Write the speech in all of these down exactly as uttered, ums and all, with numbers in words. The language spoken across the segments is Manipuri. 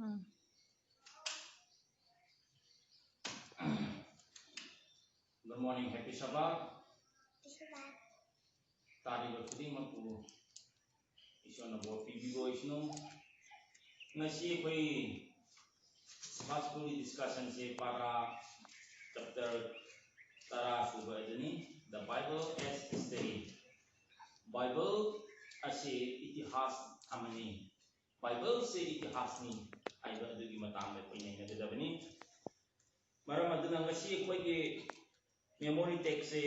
ꯎꯝ꯫ Good morning, happy Sabbath. ꯇꯥꯔꯤꯕ ꯈꯨꯗꯤꯡꯃꯛꯄꯨ ꯏꯁꯣꯔꯅ ꯕꯣꯔ ꯄꯤꯕꯤꯕ ꯑꯣꯏꯁꯅꯨ꯫ ꯉꯁꯤ ꯑꯩꯈꯣꯏ Sabbath School ꯒꯤ discussion ꯁꯦ ꯄꯥꯔꯥ chapter ꯇꯔꯥ ꯁꯨꯕ ꯑꯗꯨꯅꯤ, The Bible as History꯫ Bible ꯑꯁꯤ ꯏꯇꯤꯍꯥꯁ ꯑꯃꯅꯤ꯫ ꯕꯥꯏꯕꯜꯁꯦ ꯏꯇꯤꯍꯥꯁꯅꯤ ꯍꯥꯏꯕ ꯑꯗꯨꯒꯤ ꯃꯇꯥꯡꯗ ꯑꯩꯈꯣꯏ ꯅꯩꯅꯒꯗꯕꯅꯤ꯫ ꯃꯔꯝ ꯑꯗꯨꯅ ꯉꯁꯤ ꯑꯩꯈꯣꯏꯒꯤ memory text say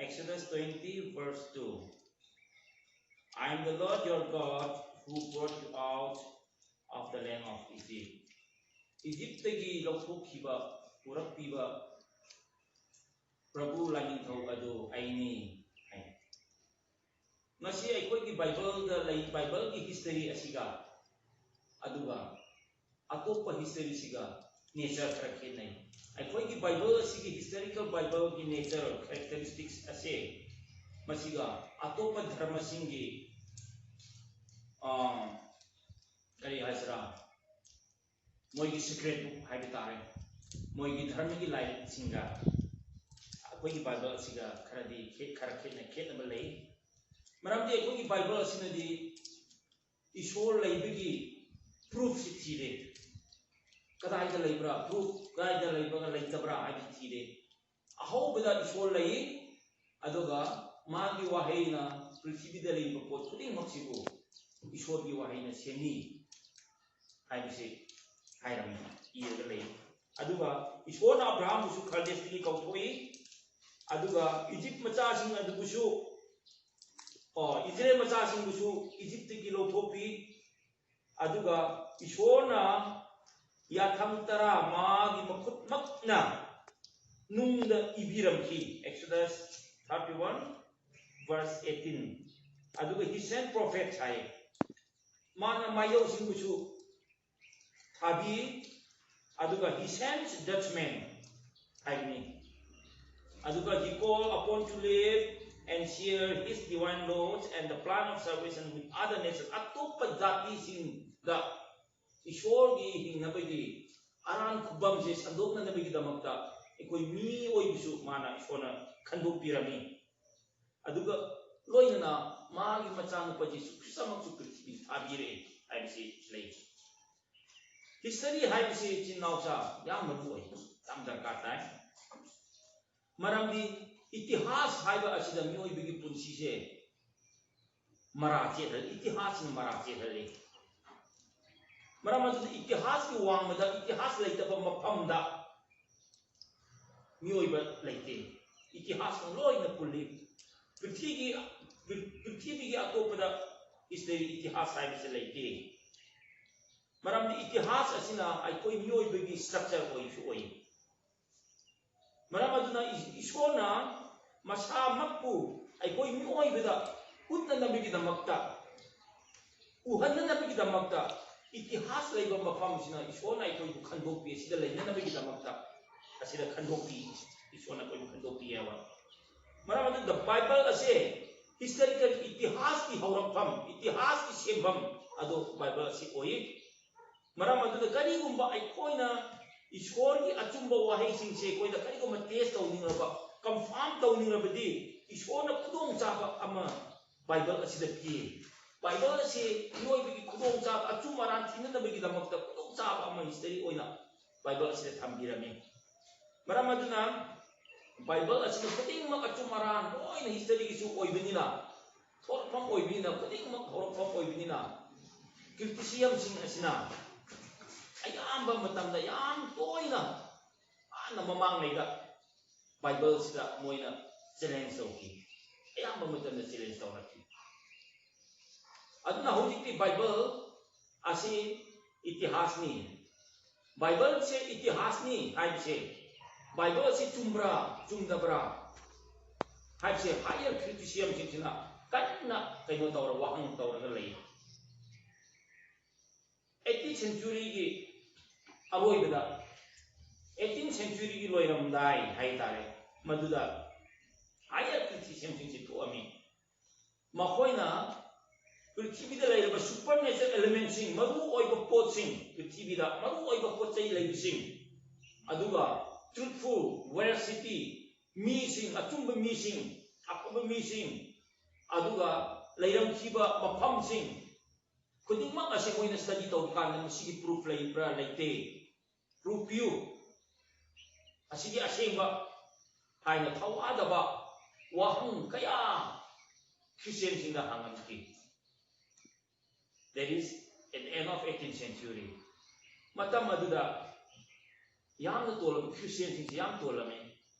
Exodus twenty verse two, "I am the Lord your God who brought you out of the land of Egypt." ꯏꯖꯤꯞꯇꯒꯤ ꯂꯧꯊꯣꯛꯈꯤꯕ, ꯄꯨꯔꯛꯄꯤꯕ ꯄ꯭ꯔꯚꯨ ꯂꯥꯏꯅꯤꯡꯊꯧ ꯑꯗꯨ ꯑꯩꯅꯤ ꯍꯥꯏ꯫ ꯉꯁꯤ ꯑꯩꯈꯣꯏꯒꯤ ꯕꯥꯏꯕꯜꯗ ꯂꯩ, ꯕꯥꯏꯕꯜꯒꯤ history ꯑꯁꯤꯒ ꯑꯗꯨꯒ ꯑꯇꯣꯞꯄ history ꯁꯤꯒ nature ꯈꯔ ꯈꯦꯠꯅꯩ꯫ ꯑꯩꯈꯣꯏꯒꯤ ꯕꯥꯏꯕꯜ ꯑꯁꯤꯒꯤ historical ꯕꯥꯏꯕꯜꯒꯤ nature characteristics ꯑꯁꯦ ꯃꯁꯤꯒ ꯑꯇꯣꯞꯄ ꯙꯔꯃꯁꯤꯡꯒꯤ, ꯑ, ꯀꯔꯤ ꯍꯥꯏꯁꯤꯔꯥ, ꯃꯣꯏꯒꯤ secret book ꯍꯥꯏꯕ ꯇꯥꯔꯦ, ꯃꯣꯏꯒꯤ ꯙꯔꯃꯒꯤ ꯂꯥꯏꯔꯤꯛꯁꯤꯡꯒ ꯑꯩꯈꯣꯏꯒꯤ ꯕꯥꯏꯕꯜ ꯑꯁꯤꯒ ꯈꯔꯗꯤ ꯈꯦ-, ꯈꯔ ꯈꯦꯠꯅ-, ꯈꯦꯠꯅꯕ ꯂꯩ꯫ ꯃꯔꯝꯗꯤ ꯑꯩꯈꯣꯏꯒꯤ ꯕꯥꯏꯕꯜ ꯑꯁꯤꯅꯗꯤ ꯏꯁꯣꯔ ꯂꯩꯕꯒꯤ proof ꯁꯤ ꯊꯤꯔꯦ꯫ ꯀꯗꯥꯏꯗ ꯂꯩꯕ꯭ꯔꯥ? Proof ꯀꯗꯥꯏꯗ ꯂꯩꯕ꯭ꯔꯥ, ꯂꯩꯇꯕ꯭ꯔꯥ ꯍꯥꯏꯕꯁꯤ ꯊꯤꯔꯦ꯫ ꯑꯍꯧꯕꯗ ꯏꯁꯣꯔ ꯂꯩ, ꯑꯗꯨꯒ ꯃꯥꯒꯤ ꯋꯥꯍꯩꯅ ꯄ꯭ꯔꯤꯊꯤꯕꯤꯗ ꯂꯩꯔꯤꯕ ꯄꯣꯠ ꯈꯨꯗꯤꯡꯃꯛꯁꯤꯕꯨ ꯏꯁꯣꯔꯒꯤ ꯋꯥꯍꯩꯅ ꯁꯦꯝꯃꯤ ꯍꯥꯏꯕꯁꯤ ꯍꯥꯏꯔꯝꯃꯤ, ꯏꯔꯒ ꯂꯩ꯫ ꯑꯗꯨꯒ ꯏꯁꯣꯔꯅ ꯑꯕ꯭ꯔꯥꯍꯥꯝꯕꯨꯁꯨ ꯈꯥꯗꯦꯁꯇꯒꯤ ꯀꯧꯊꯣꯛꯏ, ꯑꯗꯨꯒ ꯏꯖꯤꯞ ꯃꯆꯥꯁꯤꯡ ꯑꯗꯨꯕꯨꯁꯨ, ꯑꯣ, ꯏꯖꯔꯦꯜ ꯃꯆꯥꯁꯤꯡꯕꯨꯁꯨ ꯏꯖꯤꯞꯇꯒꯤ ꯂꯧꯊꯣꯛꯄꯤ꯫ ꯑꯗꯨꯒ ꯏꯁꯣꯔꯅ ꯌꯥꯊꯪ ꯇꯔꯥ ꯃꯥꯒꯤ ꯃꯈꯨꯠꯃꯛꯅ ꯅꯨꯡꯗ ꯏꯕꯤꯔꯝꯈꯤ, Exodus thirty one verse eighteen꯫ ꯑꯗꯨꯒ he sent prophets ꯍꯥꯏ, ꯃꯥꯅ ꯃꯥꯏꯌꯧꯁꯤꯡꯕꯨꯁꯨ ꯊꯥꯕꯤ꯫ ꯑꯗꯨꯒ he sends judgment ꯍꯥꯏꯕꯅꯤ꯫ ꯑꯗꯨꯒ he called upon to live and share his divine laws and the plan of salvation with other nations꯫ ꯑꯇꯣꯞꯄ ꯖꯥꯇꯤꯁꯤꯡꯗ ꯏꯁꯣꯔꯒꯤ ꯍꯤꯡꯅꯕꯒꯤ ꯑꯔꯥꯟ ꯈꯨꯕꯝꯁꯦ ꯁꯟꯗꯣꯛꯅꯅꯕꯒꯤꯗꯃꯛꯇ ꯑꯩꯈꯣꯏ ꯃꯤꯑꯣꯏꯕꯁꯨ ꯃꯥꯅ, ꯏꯁꯣꯔꯅ ꯈꯟꯗꯣꯛꯄꯤꯔꯝꯃꯤ꯫ ꯑꯗꯨꯒ ꯂꯣꯏꯅꯅ ꯃꯥꯒꯤ ꯃꯆꯥꯅꯨꯄꯥ ꯖꯤꯁꯨ ꯈ꯭ꯔꯤꯁꯇꯃꯛꯁꯨ ꯄ꯭ꯔꯤꯊꯤꯕꯤꯗ ꯊꯥꯕꯤꯔꯛꯑꯦ ꯍꯥꯏꯕꯁꯤ ꯂꯩ꯫ ꯍꯤꯁꯇꯔꯤ ꯍꯥꯏꯕꯁꯤ, ꯏꯆꯤꯟ ꯏꯅꯥꯎꯁꯥ, ꯌꯥꯝ ꯃꯔꯨ ꯑꯣꯏ, ꯌꯥꯝ ꯗꯔꯀꯥꯔ ꯇꯥꯏ꯫ ꯃꯔꯝꯗꯤ ꯏꯇꯤꯍꯥꯁ ꯍꯥꯏꯕ ꯑꯁꯤꯗ ꯃꯤꯑꯣꯏꯕꯒꯤ ꯄꯨꯟꯁꯤꯁꯦ ꯃꯔꯥ ꯆꯦꯠꯍꯜ ꯏꯇꯤꯍꯥꯁꯅ ꯃꯔꯥ ꯆꯦꯠꯍꯜꯂꯤ꯫ ꯃꯔꯝ ꯑꯗꯨꯅ ꯏꯇꯤꯍꯥꯁꯀꯤ ꯋꯥꯡꯃꯗ, ꯏꯇꯤꯍꯥꯁ ꯂꯩꯇꯕ ꯃꯐꯝꯗ ꯃꯤꯑꯣꯏꯕ ꯂꯩꯇꯦ꯫ ꯏꯇꯤꯍꯥꯁꯅ ꯂꯣꯏꯅ ꯄꯨꯜꯂꯤ꯫ ꯄ꯭ꯔꯤꯊꯤꯒꯤ ꯄ꯭ꯔꯤꯊꯤꯕꯤꯒꯤ ꯑꯇꯣꯞꯄꯗ ꯍꯤꯁꯇꯔꯤ, ꯏꯇꯤꯍꯥꯁ ꯍꯥꯏꯕꯁꯦ ꯂꯩꯇꯦ꯫ ꯃꯔꯝꯗꯤ ꯏꯇꯤꯍꯥꯁ ꯑꯁꯤꯅ ꯑꯩꯈꯣꯏ ꯃꯤꯑꯣꯏꯕꯒꯤ ꯁ꯭ꯇ꯭ꯔꯛꯆꯔ ꯑꯣꯏꯁꯨ ꯑꯣꯏ꯫ ꯃꯔꯝ ꯑꯗꯨꯅ ꯏꯁꯣꯔꯅ ꯃꯁꯥꯃꯛꯄꯨ ꯑꯩꯈꯣꯏ ꯃꯤꯑꯣꯏꯕꯗ ꯎꯠꯅꯅꯕꯒꯤꯗꯃꯛꯇ, ꯎꯍꯟꯅꯅꯕꯒꯤꯗꯃꯛꯇ ꯏꯇꯤꯍꯥꯁ ꯂꯩꯕ ꯃꯐꯝꯁꯤꯅ ꯏꯁꯣꯔꯅ ꯑꯩꯈꯣꯏꯕꯨ ꯈꯟꯗꯣꯛꯄꯤ, ꯑꯁꯤꯗ ꯂꯩꯅꯅꯕꯒꯤꯗꯃꯛꯇ ꯑꯁꯤꯗ ꯈꯟꯗꯣꯛꯄꯤ, ꯏꯁꯣꯔꯅ ꯑꯩꯈꯣꯏꯕꯨ ꯈꯟꯗꯣꯛꯄꯤꯑꯕ꯫ ꯃꯔꯝ ꯑꯗꯨꯅ ꯕꯥꯏꯕꯜ ꯑꯁꯦ ꯍꯤꯁꯇꯣꯔꯤꯀꯦꯜ, ꯏꯇꯤꯍꯥꯁꯀꯤ ꯍꯧꯔꯛꯐꯝ, ꯏꯇꯤꯍꯥꯁꯀꯤ ꯁꯦꯝꯐꯝ ꯑꯗꯨ ꯕꯥꯏꯕꯜ ꯑꯁꯤ ꯑꯣꯏ꯫ ꯃꯔꯝ ꯑꯗꯨꯅ ꯀꯔꯤꯒꯨꯝꯕ ꯑꯩꯈꯣꯏꯅ ꯏꯁꯣꯔꯒꯤ ꯑꯆꯨꯝꯕ ꯋꯥꯍꯩꯁꯤꯡꯁꯦ ꯑꯩꯈꯣꯏꯅ ꯀꯔꯤꯒꯨꯝꯕ ꯇꯦꯁ ꯇꯧꯅꯤꯡꯂꯕ, ꯀꯟꯐꯥꯔꯝ ꯇꯧꯅꯤꯡꯂꯕꯗꯤ, ꯏꯁꯣꯔꯅ ꯈꯨꯗꯣꯡꯆꯥꯕ ꯑꯃ ꯕꯥꯏꯕꯜ ꯑꯁꯤꯗ ꯄꯤ꯫ ꯕꯥꯏꯕꯜ ꯑꯁꯤ ꯃꯤꯑꯣꯏꯕꯒꯤ ꯈꯨꯗꯣꯡꯆꯥꯕ, ꯑꯆꯨꯝ ꯑꯔꯥꯟ ꯊꯤꯅꯅꯕꯒꯤꯗꯃꯛꯇ ꯈꯨꯗꯣꯡꯆꯥꯕ ꯑꯃ ꯍꯤꯁꯇꯔꯤ ꯑꯣꯏꯅ ꯕꯥꯏꯕꯜ ꯑꯁꯤꯗ ꯊꯝꯕꯤꯔꯝꯃꯤ꯫ ꯃꯔꯝ ꯑꯗꯨꯅ ꯕꯥꯏꯕꯜ ꯑꯁꯤꯗ ꯈꯨꯗꯤꯡꯃꯛ ꯑꯆꯨꯝ ꯑꯔꯥꯟ ꯂꯣꯏꯅ ꯍꯤꯁꯇꯔꯤꯒꯤꯁꯨ ꯑꯣꯏꯕꯅꯤꯅ, ꯍꯧꯔꯛꯐꯝ ꯑꯣꯏꯕꯅꯤꯅ, ꯈꯨꯗꯤꯡꯃꯛ ꯍꯧꯔꯛꯐꯝ ꯑꯣꯏꯕꯅꯤꯅ, ꯀ꯭ꯔꯤꯇꯤꯁꯤꯖꯝꯁꯤꯡ ꯑꯁꯤꯅ ꯑꯌꯥꯝꯕ ꯃꯇꯝꯗ ꯌꯥꯝ ꯇꯣꯏꯅ ꯍꯥꯟꯅ ꯃꯃꯥꯡꯉꯩꯗ ꯕꯥꯏꯕꯜꯁꯤꯗ ꯃꯣꯏꯅ ꯆꯦꯂꯦꯟꯖ ꯇꯧꯈꯤ, ꯑꯌꯥꯝꯕ ꯃꯇꯝꯗ ꯆꯦꯂꯦꯟꯖ ꯇꯧꯔꯛꯈꯤ꯫ ꯑꯗꯨꯅ ꯍꯧꯖꯤꯛꯇꯤ ꯕꯥꯏꯕꯜ ꯑꯁꯤ ꯏꯇꯤꯍꯥꯁꯅꯤ, ꯕꯥꯏꯕꯜꯁꯦ ꯏꯇꯤꯍꯥꯁꯅꯤ ꯍꯥꯏꯕꯁꯦ, ꯕꯥꯏꯕꯜ ꯑꯁꯤ ꯆꯨꯝꯕ꯭ꯔꯥ ꯆꯨꯝꯗꯕ꯭ꯔꯥ ꯍꯥꯏꯕꯁꯦ ꯍꯥꯏꯌꯔ ꯀ꯭ꯔꯤꯇꯤꯁꯤꯖꯝꯁꯤꯡꯁꯤꯅ ꯀꯟꯅ ꯀꯩꯅꯣ ꯇꯧꯔ, ꯋꯥꯍꯪ ꯇꯧꯔꯒ ꯂꯩ꯫ ꯑꯩꯠꯇꯤꯟ ꯁꯦꯟꯆꯨꯔꯤꯒꯤ ꯑꯔꯣꯏꯕꯗ, ꯑꯩꯠꯇꯤꯟ ꯁꯦꯟꯆꯨꯔꯤꯒꯤ ꯂꯣꯏꯔꯝꯗꯥꯏ ꯍꯥꯏꯇꯥꯔꯦ, ꯃꯗꯨꯗ ꯍꯥꯏꯌꯔ ꯀ꯭ꯔꯤꯇꯤꯁꯤꯖꯝꯁꯤꯡꯁꯤ ꯊꯣꯛꯑꯝꯃꯤ꯫ ꯃꯈꯣꯏꯅ ꯄ꯭ꯔꯤꯊꯤꯕꯤꯗ ꯂꯩꯔꯕ ꯁꯨꯄꯔ ꯅꯦꯆꯔꯦꯜ ꯏꯂꯤꯃꯦꯟꯁꯤꯡ, ꯃꯔꯨ ꯑꯣꯏꯕ ꯄꯣꯠꯁꯤꯡ, ꯄ꯭ꯔꯤꯊꯤꯕꯤꯗ ꯃꯔꯨ ꯑꯣꯏꯕ ꯄꯣꯠ ꯆꯩ ꯂꯩꯕꯁꯤꯡ, ꯑꯗꯨꯒ truthful, veracity, ꯃꯤꯁꯤꯡ, ꯑꯆꯨꯝꯕ ꯃꯤꯁꯤꯡ, ꯑꯐꯕ ꯃꯤꯁꯤꯡ, ꯑꯗꯨꯒ ꯂꯩꯔꯝꯈꯤꯕ ꯃꯐꯝꯁꯤꯡ ꯈꯨꯗꯤꯡꯃꯛ ꯑꯁꯤ ꯃꯣꯏꯅ study ꯇꯧꯕ ꯀꯥꯟꯗ ꯃꯁꯤꯒꯤ proof ꯂꯩꯕ꯭ꯔꯥ? ꯂꯩꯇꯦ꯫ Proof ꯄꯤꯌꯨ꯫ ꯑꯁꯤꯒꯤ ꯑꯁꯦꯡꯕ ꯍꯥꯏꯅ ꯊꯧꯋꯥꯗꯕ ꯋꯥꯍꯪ ꯀꯌꯥ ꯈ꯭ꯔꯤꯁꯇꯤꯌꯟꯁꯤꯡꯅ ꯍꯪꯉꯝꯈꯤ꯫ That is at the end of eighteenth century. ꯃꯇꯝ ꯑꯗꯨꯗ ꯌꯥꯝꯅ ꯇꯣꯜꯂꯕ, ꯈ꯭ꯔꯤꯁꯇꯤꯌꯟꯁꯤꯡꯁꯤ ꯌꯥꯝ ꯇꯣꯜꯂꯝꯃꯤ꯫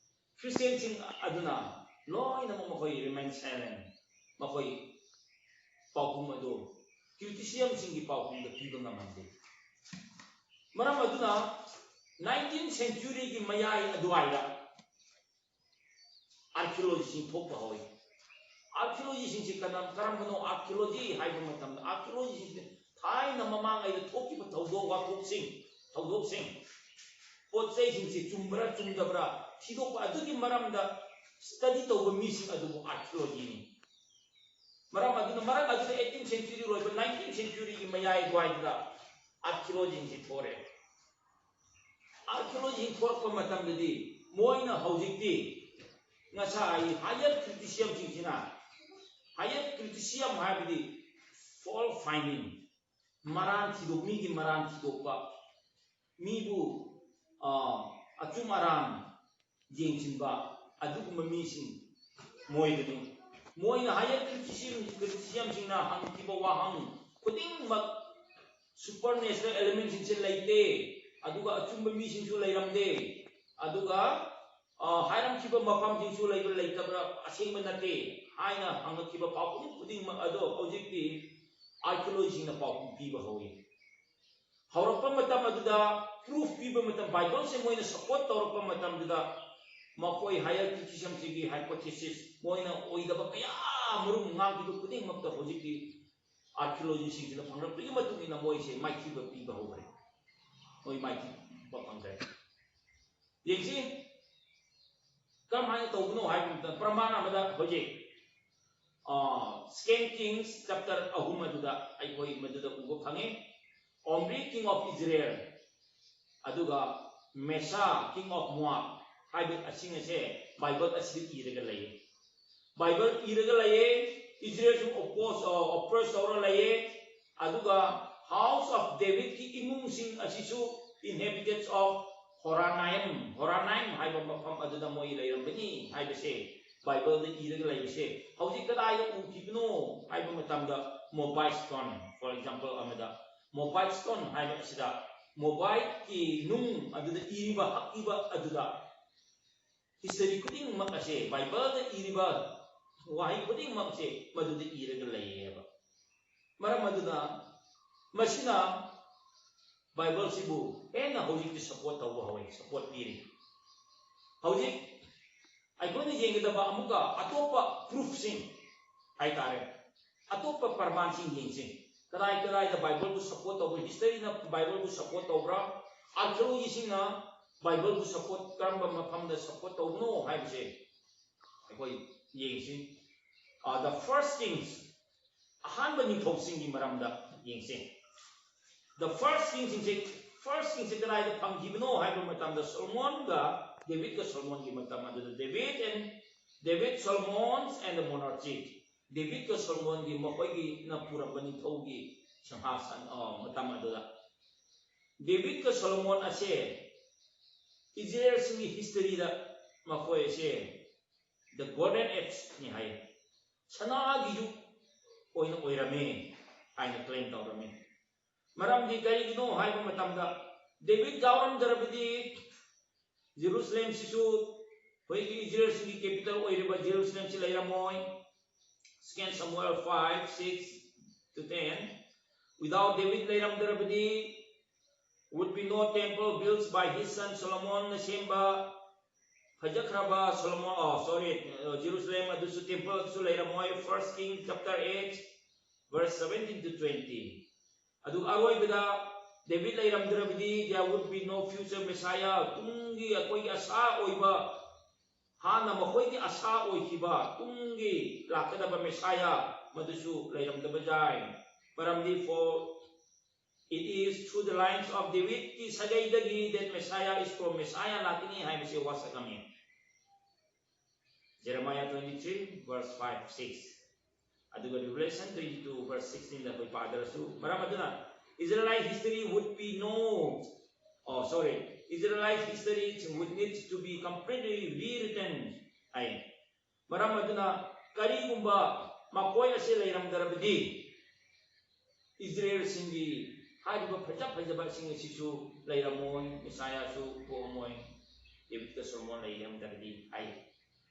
ꯈ꯭ꯔꯤꯁꯇꯤꯌꯟꯁꯤꯡ ꯑꯗꯨꯅ ꯂꯣꯏꯅꯃꯛ ꯃꯈꯣꯏ remain silent, ꯃꯈꯣꯏ ꯄꯥꯎꯈꯨꯝ ꯑꯗꯨ ꯀ꯭ꯔꯤꯇꯤꯁꯤꯌꯝꯁꯤꯡꯒꯤ ꯄꯥꯎꯈꯨꯝꯗ ꯄꯤꯕ ꯉꯝꯍꯟꯗꯦ꯫ ꯃꯔꯝ ꯑꯗꯨꯅ nineteenth centuryꯒꯤ ꯃꯌꯥꯏ ꯑꯗꯨꯋꯥꯏꯗ archaeologyꯁꯤꯡ ꯊꯣꯛꯄ ꯍꯧꯏ꯫ Archaeologyꯁꯤꯡꯁꯤ ꯀꯅꯥ, ꯀꯔꯝꯕꯅꯣ? Archaeology ꯍꯥꯏꯕ ꯃꯇꯝꯗ archaeologyꯁꯤꯡꯁꯤ ꯊꯥꯏꯅ ꯃꯃꯥꯡꯉꯩꯗ ꯊꯣꯛꯈꯤꯕ ꯊꯧꯗꯣꯛ ꯋꯥꯊꯣꯛꯁꯤꯡ, ꯊꯧꯗꯣꯛꯁꯤꯡ, ꯄꯣꯠ ꯆꯩꯁꯤꯡꯁꯤ ꯆꯨꯝꯕ꯭ꯔꯥ ꯆꯨꯝꯗꯕ꯭ꯔꯥ ꯊꯤꯗꯣꯛꯄ, ꯑꯗꯨꯒꯤ ꯃꯔꯝꯗ study ꯇꯧꯕ ꯃꯤꯁꯤꯡ ꯑꯗꯨꯕꯨ archaeologyꯅꯤ꯫ ꯃꯔꯝ ꯑꯗꯨꯅ, ꯃꯔꯝ ꯑꯗꯨꯅ eighteenth century ꯂꯣꯏꯕ nineteenth centuryꯒꯤ ꯃꯌꯥꯏ ꯑꯗꯨꯋꯥꯏꯗꯨꯗ archaeologyꯁꯤ ꯊꯣꯔꯛꯑꯦ꯫ Archaeology ꯊꯣꯔꯛꯄ ꯃꯇꯝꯗꯗꯤ ꯃꯣꯏꯅ ꯍꯧꯖꯤꯛꯇꯤ ꯉꯁꯥꯏ higher criticismꯁꯤꯡꯁꯤꯅ, higher criticism ꯍꯥꯏꯕꯗꯤ fault finding, ꯃꯔꯥꯟ ꯊꯤꯗꯣꯛ, ꯃꯤꯒꯤ ꯃꯔꯥꯟ ꯊꯤꯗꯣꯛꯄ, ꯃꯤꯕꯨ, ꯑ, ꯑꯆꯨꯝ ꯑꯔꯥꯟ ꯌꯦꯡꯁꯤꯟꯕ, ꯑꯗꯨꯒꯨꯝꯕ ꯃꯤꯁꯤꯡ ꯃꯣꯏꯗꯅꯤ꯫ ꯃꯣꯏꯅ higher criticism, criticismꯁꯤꯡꯅ ꯍꯪꯈꯤꯕ ꯋꯥꯍꯪ ꯈꯨꯗꯤꯡꯃꯛ supernatural elementꯁꯤꯡꯁꯦ ꯂꯩꯇꯦ, ꯑꯗꯨꯒ ꯑꯆꯨꯝꯕ ꯃꯤꯁꯤꯡꯁꯨ ꯂꯩꯔꯝꯗꯦ, ꯑꯗꯨꯒ, ꯑ, ꯍꯥꯏꯔꯝꯈꯤꯕ ꯃꯐꯝꯁꯤꯡꯁꯨ ꯂꯩꯕ꯭ꯔꯥ ꯂꯩꯇꯕ꯭ꯔꯥ ꯑꯁꯦꯡꯕ ꯅꯠꯇꯦ ꯍꯥꯏꯅ ꯍꯪꯉꯛꯈꯤꯕ ꯄꯥꯎꯈꯨꯝ ꯈꯨꯗꯤꯡꯃꯛ ꯑꯗꯣ ꯍꯧꯖꯤꯛꯇꯤ archaeologyꯁꯤꯡꯅ ꯄꯥꯎꯈꯨꯝ ꯄꯤꯕ ꯍꯧꯏ꯫ ꯍꯧꯔꯛꯄ ꯃꯇꯝ ꯑꯗꯨꯗ proof ꯄꯤꯕ ꯃꯇꯝ, Bibleꯁꯦ ꯃꯣꯏꯅ support ꯇꯧꯔꯛꯄ ꯃꯇꯝꯗꯨꯗ ꯃꯈꯣꯏ higher criticismꯁꯤꯒꯤ hypothesis ꯃꯣꯏꯅ ꯑꯣꯏꯗꯕ ꯀꯌꯥ ꯃꯔꯨꯝ ꯉꯥꯡꯈꯤꯕ ꯈꯨꯗꯤꯡꯃꯛꯇ ꯍꯧꯖꯤꯛꯇꯤ archaeologyꯁꯤꯡꯁꯤꯅ ꯐꯪꯂꯛꯄꯒꯤ ꯃꯇꯨꯡ ꯏꯟꯅ ꯃꯣꯏꯁꯦ ꯃꯥꯏꯊꯤꯕ ꯄꯤꯕ ꯍꯧꯈ꯭ꯔꯦ꯫ ꯃꯣꯏ ꯃꯥꯏꯊꯤꯕ ꯐꯪꯈ꯭ꯔꯦ꯫ ꯌꯦꯡꯁꯤ, ꯀꯔꯝꯍꯥꯏꯅ ꯇꯧꯕꯅꯣ ꯍꯥꯏꯕ ꯃꯇꯝꯗ, ꯄ꯭ꯔꯃꯥꯟ ꯑꯃꯗ ꯍꯧꯖꯤꯛ Second Kings chapter ꯑꯍꯨꯝ ꯑꯗꯨꯗ ꯑꯩꯈꯣꯏ ꯃꯗꯨꯗ ꯎꯕ ꯐꯪꯉꯤ꯫ Omri, king of Israel, ꯑꯗꯨꯒ Mesha, king of Moab ꯍꯥꯏꯕ ꯑꯁꯤꯡ ꯑꯁꯦ ꯕꯥꯏꯕꯜ ꯑꯁꯤꯗ ꯏꯔꯒ ꯂꯩꯌꯦ꯫ ꯕꯥꯏꯕꯜ ꯏꯔꯒ ꯂꯩꯌꯦ꯫ ꯏꯁꯔꯦꯜꯁꯨ ꯑꯣꯄꯣꯁ ꯑꯣꯄ꯭ꯔꯦꯁ ꯇꯧꯔ ꯂꯩꯌꯦ꯫ ꯑꯗꯨꯒ House of Davidꯀꯤ ꯏꯃꯨꯡꯁꯤꯡ ꯑꯁꯤꯁꯨ inhabitants of Horonaim, Horonaim ꯍꯥꯏꯕ ꯃꯐꯝ ꯑꯗꯨꯗ ꯃꯣꯏ ꯂꯩꯔꯝꯕꯅꯤ ꯍꯥꯏꯕꯁꯦ ꯕꯥꯏꯕꯜꯗ ꯏꯔꯒ ꯂꯩꯕꯁꯦ ꯍꯧꯖꯤꯛ ꯀꯗꯥꯏꯗ ꯎꯈꯤꯕꯅꯣ ꯍꯥꯏꯕ ꯃꯇꯝꯗ Mobile Stone, for example ꯑꯃꯗ Mobile Stone ꯍꯥꯏꯕ ꯑꯁꯤꯗ Mobileꯀꯤ ꯅꯨꯡ ꯑꯗꯨꯗ ꯏꯔꯤꯕ, ꯍꯛꯏꯕ ꯑꯗꯨꯗ history ꯈꯨꯗꯤꯡꯃꯛ ꯑꯁꯦ, ꯕꯥꯏꯕꯜꯗ ꯏꯔꯤꯕ ꯋꯥꯍꯩ ꯈꯨꯗꯤꯡꯃꯛꯁꯦ ꯃꯗꯨꯗ ꯏꯔꯒ ꯂꯩꯌꯦꯕ꯫ ꯃꯔꯝ ꯑꯗꯨꯅ ꯃꯁꯤꯅ ꯕꯥꯏꯕꯜꯁꯤꯕꯨ ꯍꯦꯟꯅ ꯍꯧꯖꯤꯛꯇꯤ support ꯇꯧꯕ ꯍꯧꯔꯦ, support ꯄꯤꯔꯤ꯫ ꯍꯧꯖꯤꯛ ꯑꯩꯈꯣꯏꯅ ꯌꯦꯡꯒꯗꯕ ꯑꯃꯨꯛꯀ ꯑꯇꯣꯞꯄ proofꯁꯤꯡ ꯍꯥꯏꯇꯥꯔꯦ, ꯑꯇꯣꯞꯄ ꯄ꯭ꯔꯃꯥꯟꯁꯤꯡ ꯌꯦꯡꯁꯤ꯫ ꯀꯗꯥꯏ ꯀꯗꯥꯏꯗ ꯕꯥꯏꯕꯜꯕꯨ support ꯇꯧꯕ꯭ꯔꯥ, historyꯅ ꯕꯥꯏꯕꯜꯕꯨ support ꯇꯧꯕ꯭ꯔꯥ, archaeologyꯁꯤꯡꯅ ꯕꯥꯏꯕꯜꯕꯨ support ꯀꯔꯝꯕ ꯃꯐꯝꯗ support ꯇꯧꯕꯅꯣ ꯍꯥꯏꯕꯁꯦ ꯑꯩꯈꯣꯏ ꯌꯦꯡꯁꯤ꯫ The First Kings, ꯑꯍꯥꯟꯕ ꯅꯤꯡꯊꯧꯁꯤꯡꯒꯤ ꯃꯔꯝꯗ ꯌꯦꯡꯁꯤ꯫ The First Kingsꯁꯤꯡꯁꯦ, First Kingsꯁꯦ ꯀꯗꯥꯏꯗ ꯐꯪꯈꯤꯕꯅꯣ ꯍꯥꯏꯕ ꯃꯇꯝꯗ ꯁꯣꯂꯣꯃꯣꯟꯒ ꯗꯦꯕꯤꯠꯀ ꯁꯣꯂꯣꯃꯣꯟꯒꯤ ꯃꯇꯝ ꯑꯗꯨꯗ David and David, Solomon and the monarchy, ꯗꯦꯕꯤꯠꯀ ꯁꯣꯂꯣꯃꯣꯟꯒꯤ ꯃꯈꯣꯏꯒꯤꯅ ꯄꯨꯔꯛꯄ ꯅꯤꯡꯊꯧꯒꯤ ꯁꯤꯡꯍꯥꯁꯟ ꯃꯇꯝ ꯑꯗꯨꯗ ꯗꯦꯕꯤꯠꯀ ꯁꯣꯂꯣꯃꯣꯟ ꯑꯁꯦ ꯏꯁꯔꯦꯜꯁꯤꯡꯒꯤ historyꯗ ꯃꯈꯣꯏ ꯑꯁꯦ the Golden Ageꯅꯤ ꯍꯥꯏ, ꯁꯅꯥꯒꯤ ꯌꯨꯒ ꯑꯣꯏꯅ ꯑꯣꯏꯔꯝꯃꯦ ꯍꯥꯏꯅ claim ꯇꯧꯔꯝꯃꯤ꯫ ꯃꯔꯝꯗꯤ ꯀꯔꯤꯒꯤꯅꯣ ꯍꯥꯏꯕ ꯃꯇꯝꯗ ꯗꯦꯕꯤꯠ ꯌꯥꯎꯔꯝꯗ꯭ꯔꯕꯗꯤ ꯖꯦꯔꯨꯁꯂꯦꯝꯁꯤꯁꯨ ꯑꯩꯈꯣꯏꯒꯤ ꯏꯁꯔꯦꯜꯁꯤꯡꯒꯤ capital ꯑꯣꯏꯔꯤꯕ ꯖꯦꯔꯨꯁꯂꯦꯝꯁꯤ ꯂꯩꯔꯝꯃꯣꯏ꯫ Second Samuel five, six to ten. Without David ꯂꯩꯔꯝꯗ꯭ꯔꯕꯗꯤ would be no temple built by his son Solomonꯅ ꯁꯦꯝꯕ ꯐꯖꯈ꯭ꯔꯕ ꯁꯣꯂꯣꯃꯣꯟ, ꯑꯣ, sorry, ꯖꯦꯔꯨꯁꯂꯦꯝ ꯑꯗꯨꯁꯨ, temple ꯑꯗꯨꯁꯨ ꯂꯩꯔꯝꯃꯣꯏ꯫ First King chapter eight, verse seventeen to twenty. ꯑꯗꯨꯒ ꯑꯔꯣꯏꯕꯗ debit ꯂꯩꯔꯝꯗ꯭ꯔꯕꯗꯤ there would be no future Messiah, ꯇꯨꯡꯒꯤ ꯑꯩꯈꯣꯏꯒꯤ ꯑꯁꯥ ꯑꯣꯏꯕ ꯍꯥꯟꯅ ꯃꯈꯣꯏꯒꯤ ꯑꯁꯥ ꯑꯣꯏꯈꯤꯕ ꯇꯨꯡꯒꯤ ꯂꯥꯛꯀꯗꯕ ꯃꯦꯁꯥꯌꯥ ꯃꯗꯨꯁꯨ ꯂꯩꯔꯝꯗꯕ ꯌꯥꯏ꯫ ꯃꯔꯝꯗꯤ, for it is through the lines of David ꯀꯤ ꯁꯥꯒꯩꯗꯒꯤ that Messiah is from, ꯃꯦꯁꯥꯌꯥ ꯂꯥꯛꯀꯅꯤ ꯍꯥꯏꯕꯁꯤ ꯋꯥꯁꯛꯂꯝꯃꯤ꯫ Jeremiah twenty-three verse five, six꯫ ꯑꯗꯨꯒ Revelation twenty-two verse sixteen ꯗ ꯑꯩꯈꯣꯏ ꯄꯥꯗ꯭ꯔꯁꯨ, ꯃꯔꯝ ꯑꯗꯨꯅ Israelite history would be no, oh, sorry, Israelite history would need to be completely rewritten ꯍꯥꯏ꯫ ꯃꯔꯝ ꯑꯗꯨꯅ ꯀꯔꯤꯒꯨꯝꯕ ꯃꯈꯣꯏ ꯑꯁꯤ ꯂꯩꯔꯝꯗ꯭ꯔꯕꯗꯤ ꯏꯖꯔꯦꯜꯁꯤꯡꯒꯤ ꯍꯥꯏꯔꯤꯕ ꯐꯖ ꯐꯖꯕꯁꯤꯡ ꯑꯁꯤꯁꯨ ꯂꯩꯔꯝꯃꯣꯏ, ꯃꯦꯁꯥꯌꯥꯁꯨ ꯄꯣꯛꯑꯝꯃꯣꯏ, ꯗꯦꯕꯤꯠꯀ ꯁꯣꯂꯣꯃꯣꯟ ꯂꯩꯔꯝꯗ꯭ꯔꯕꯗꯤ ꯍꯥꯏ꯫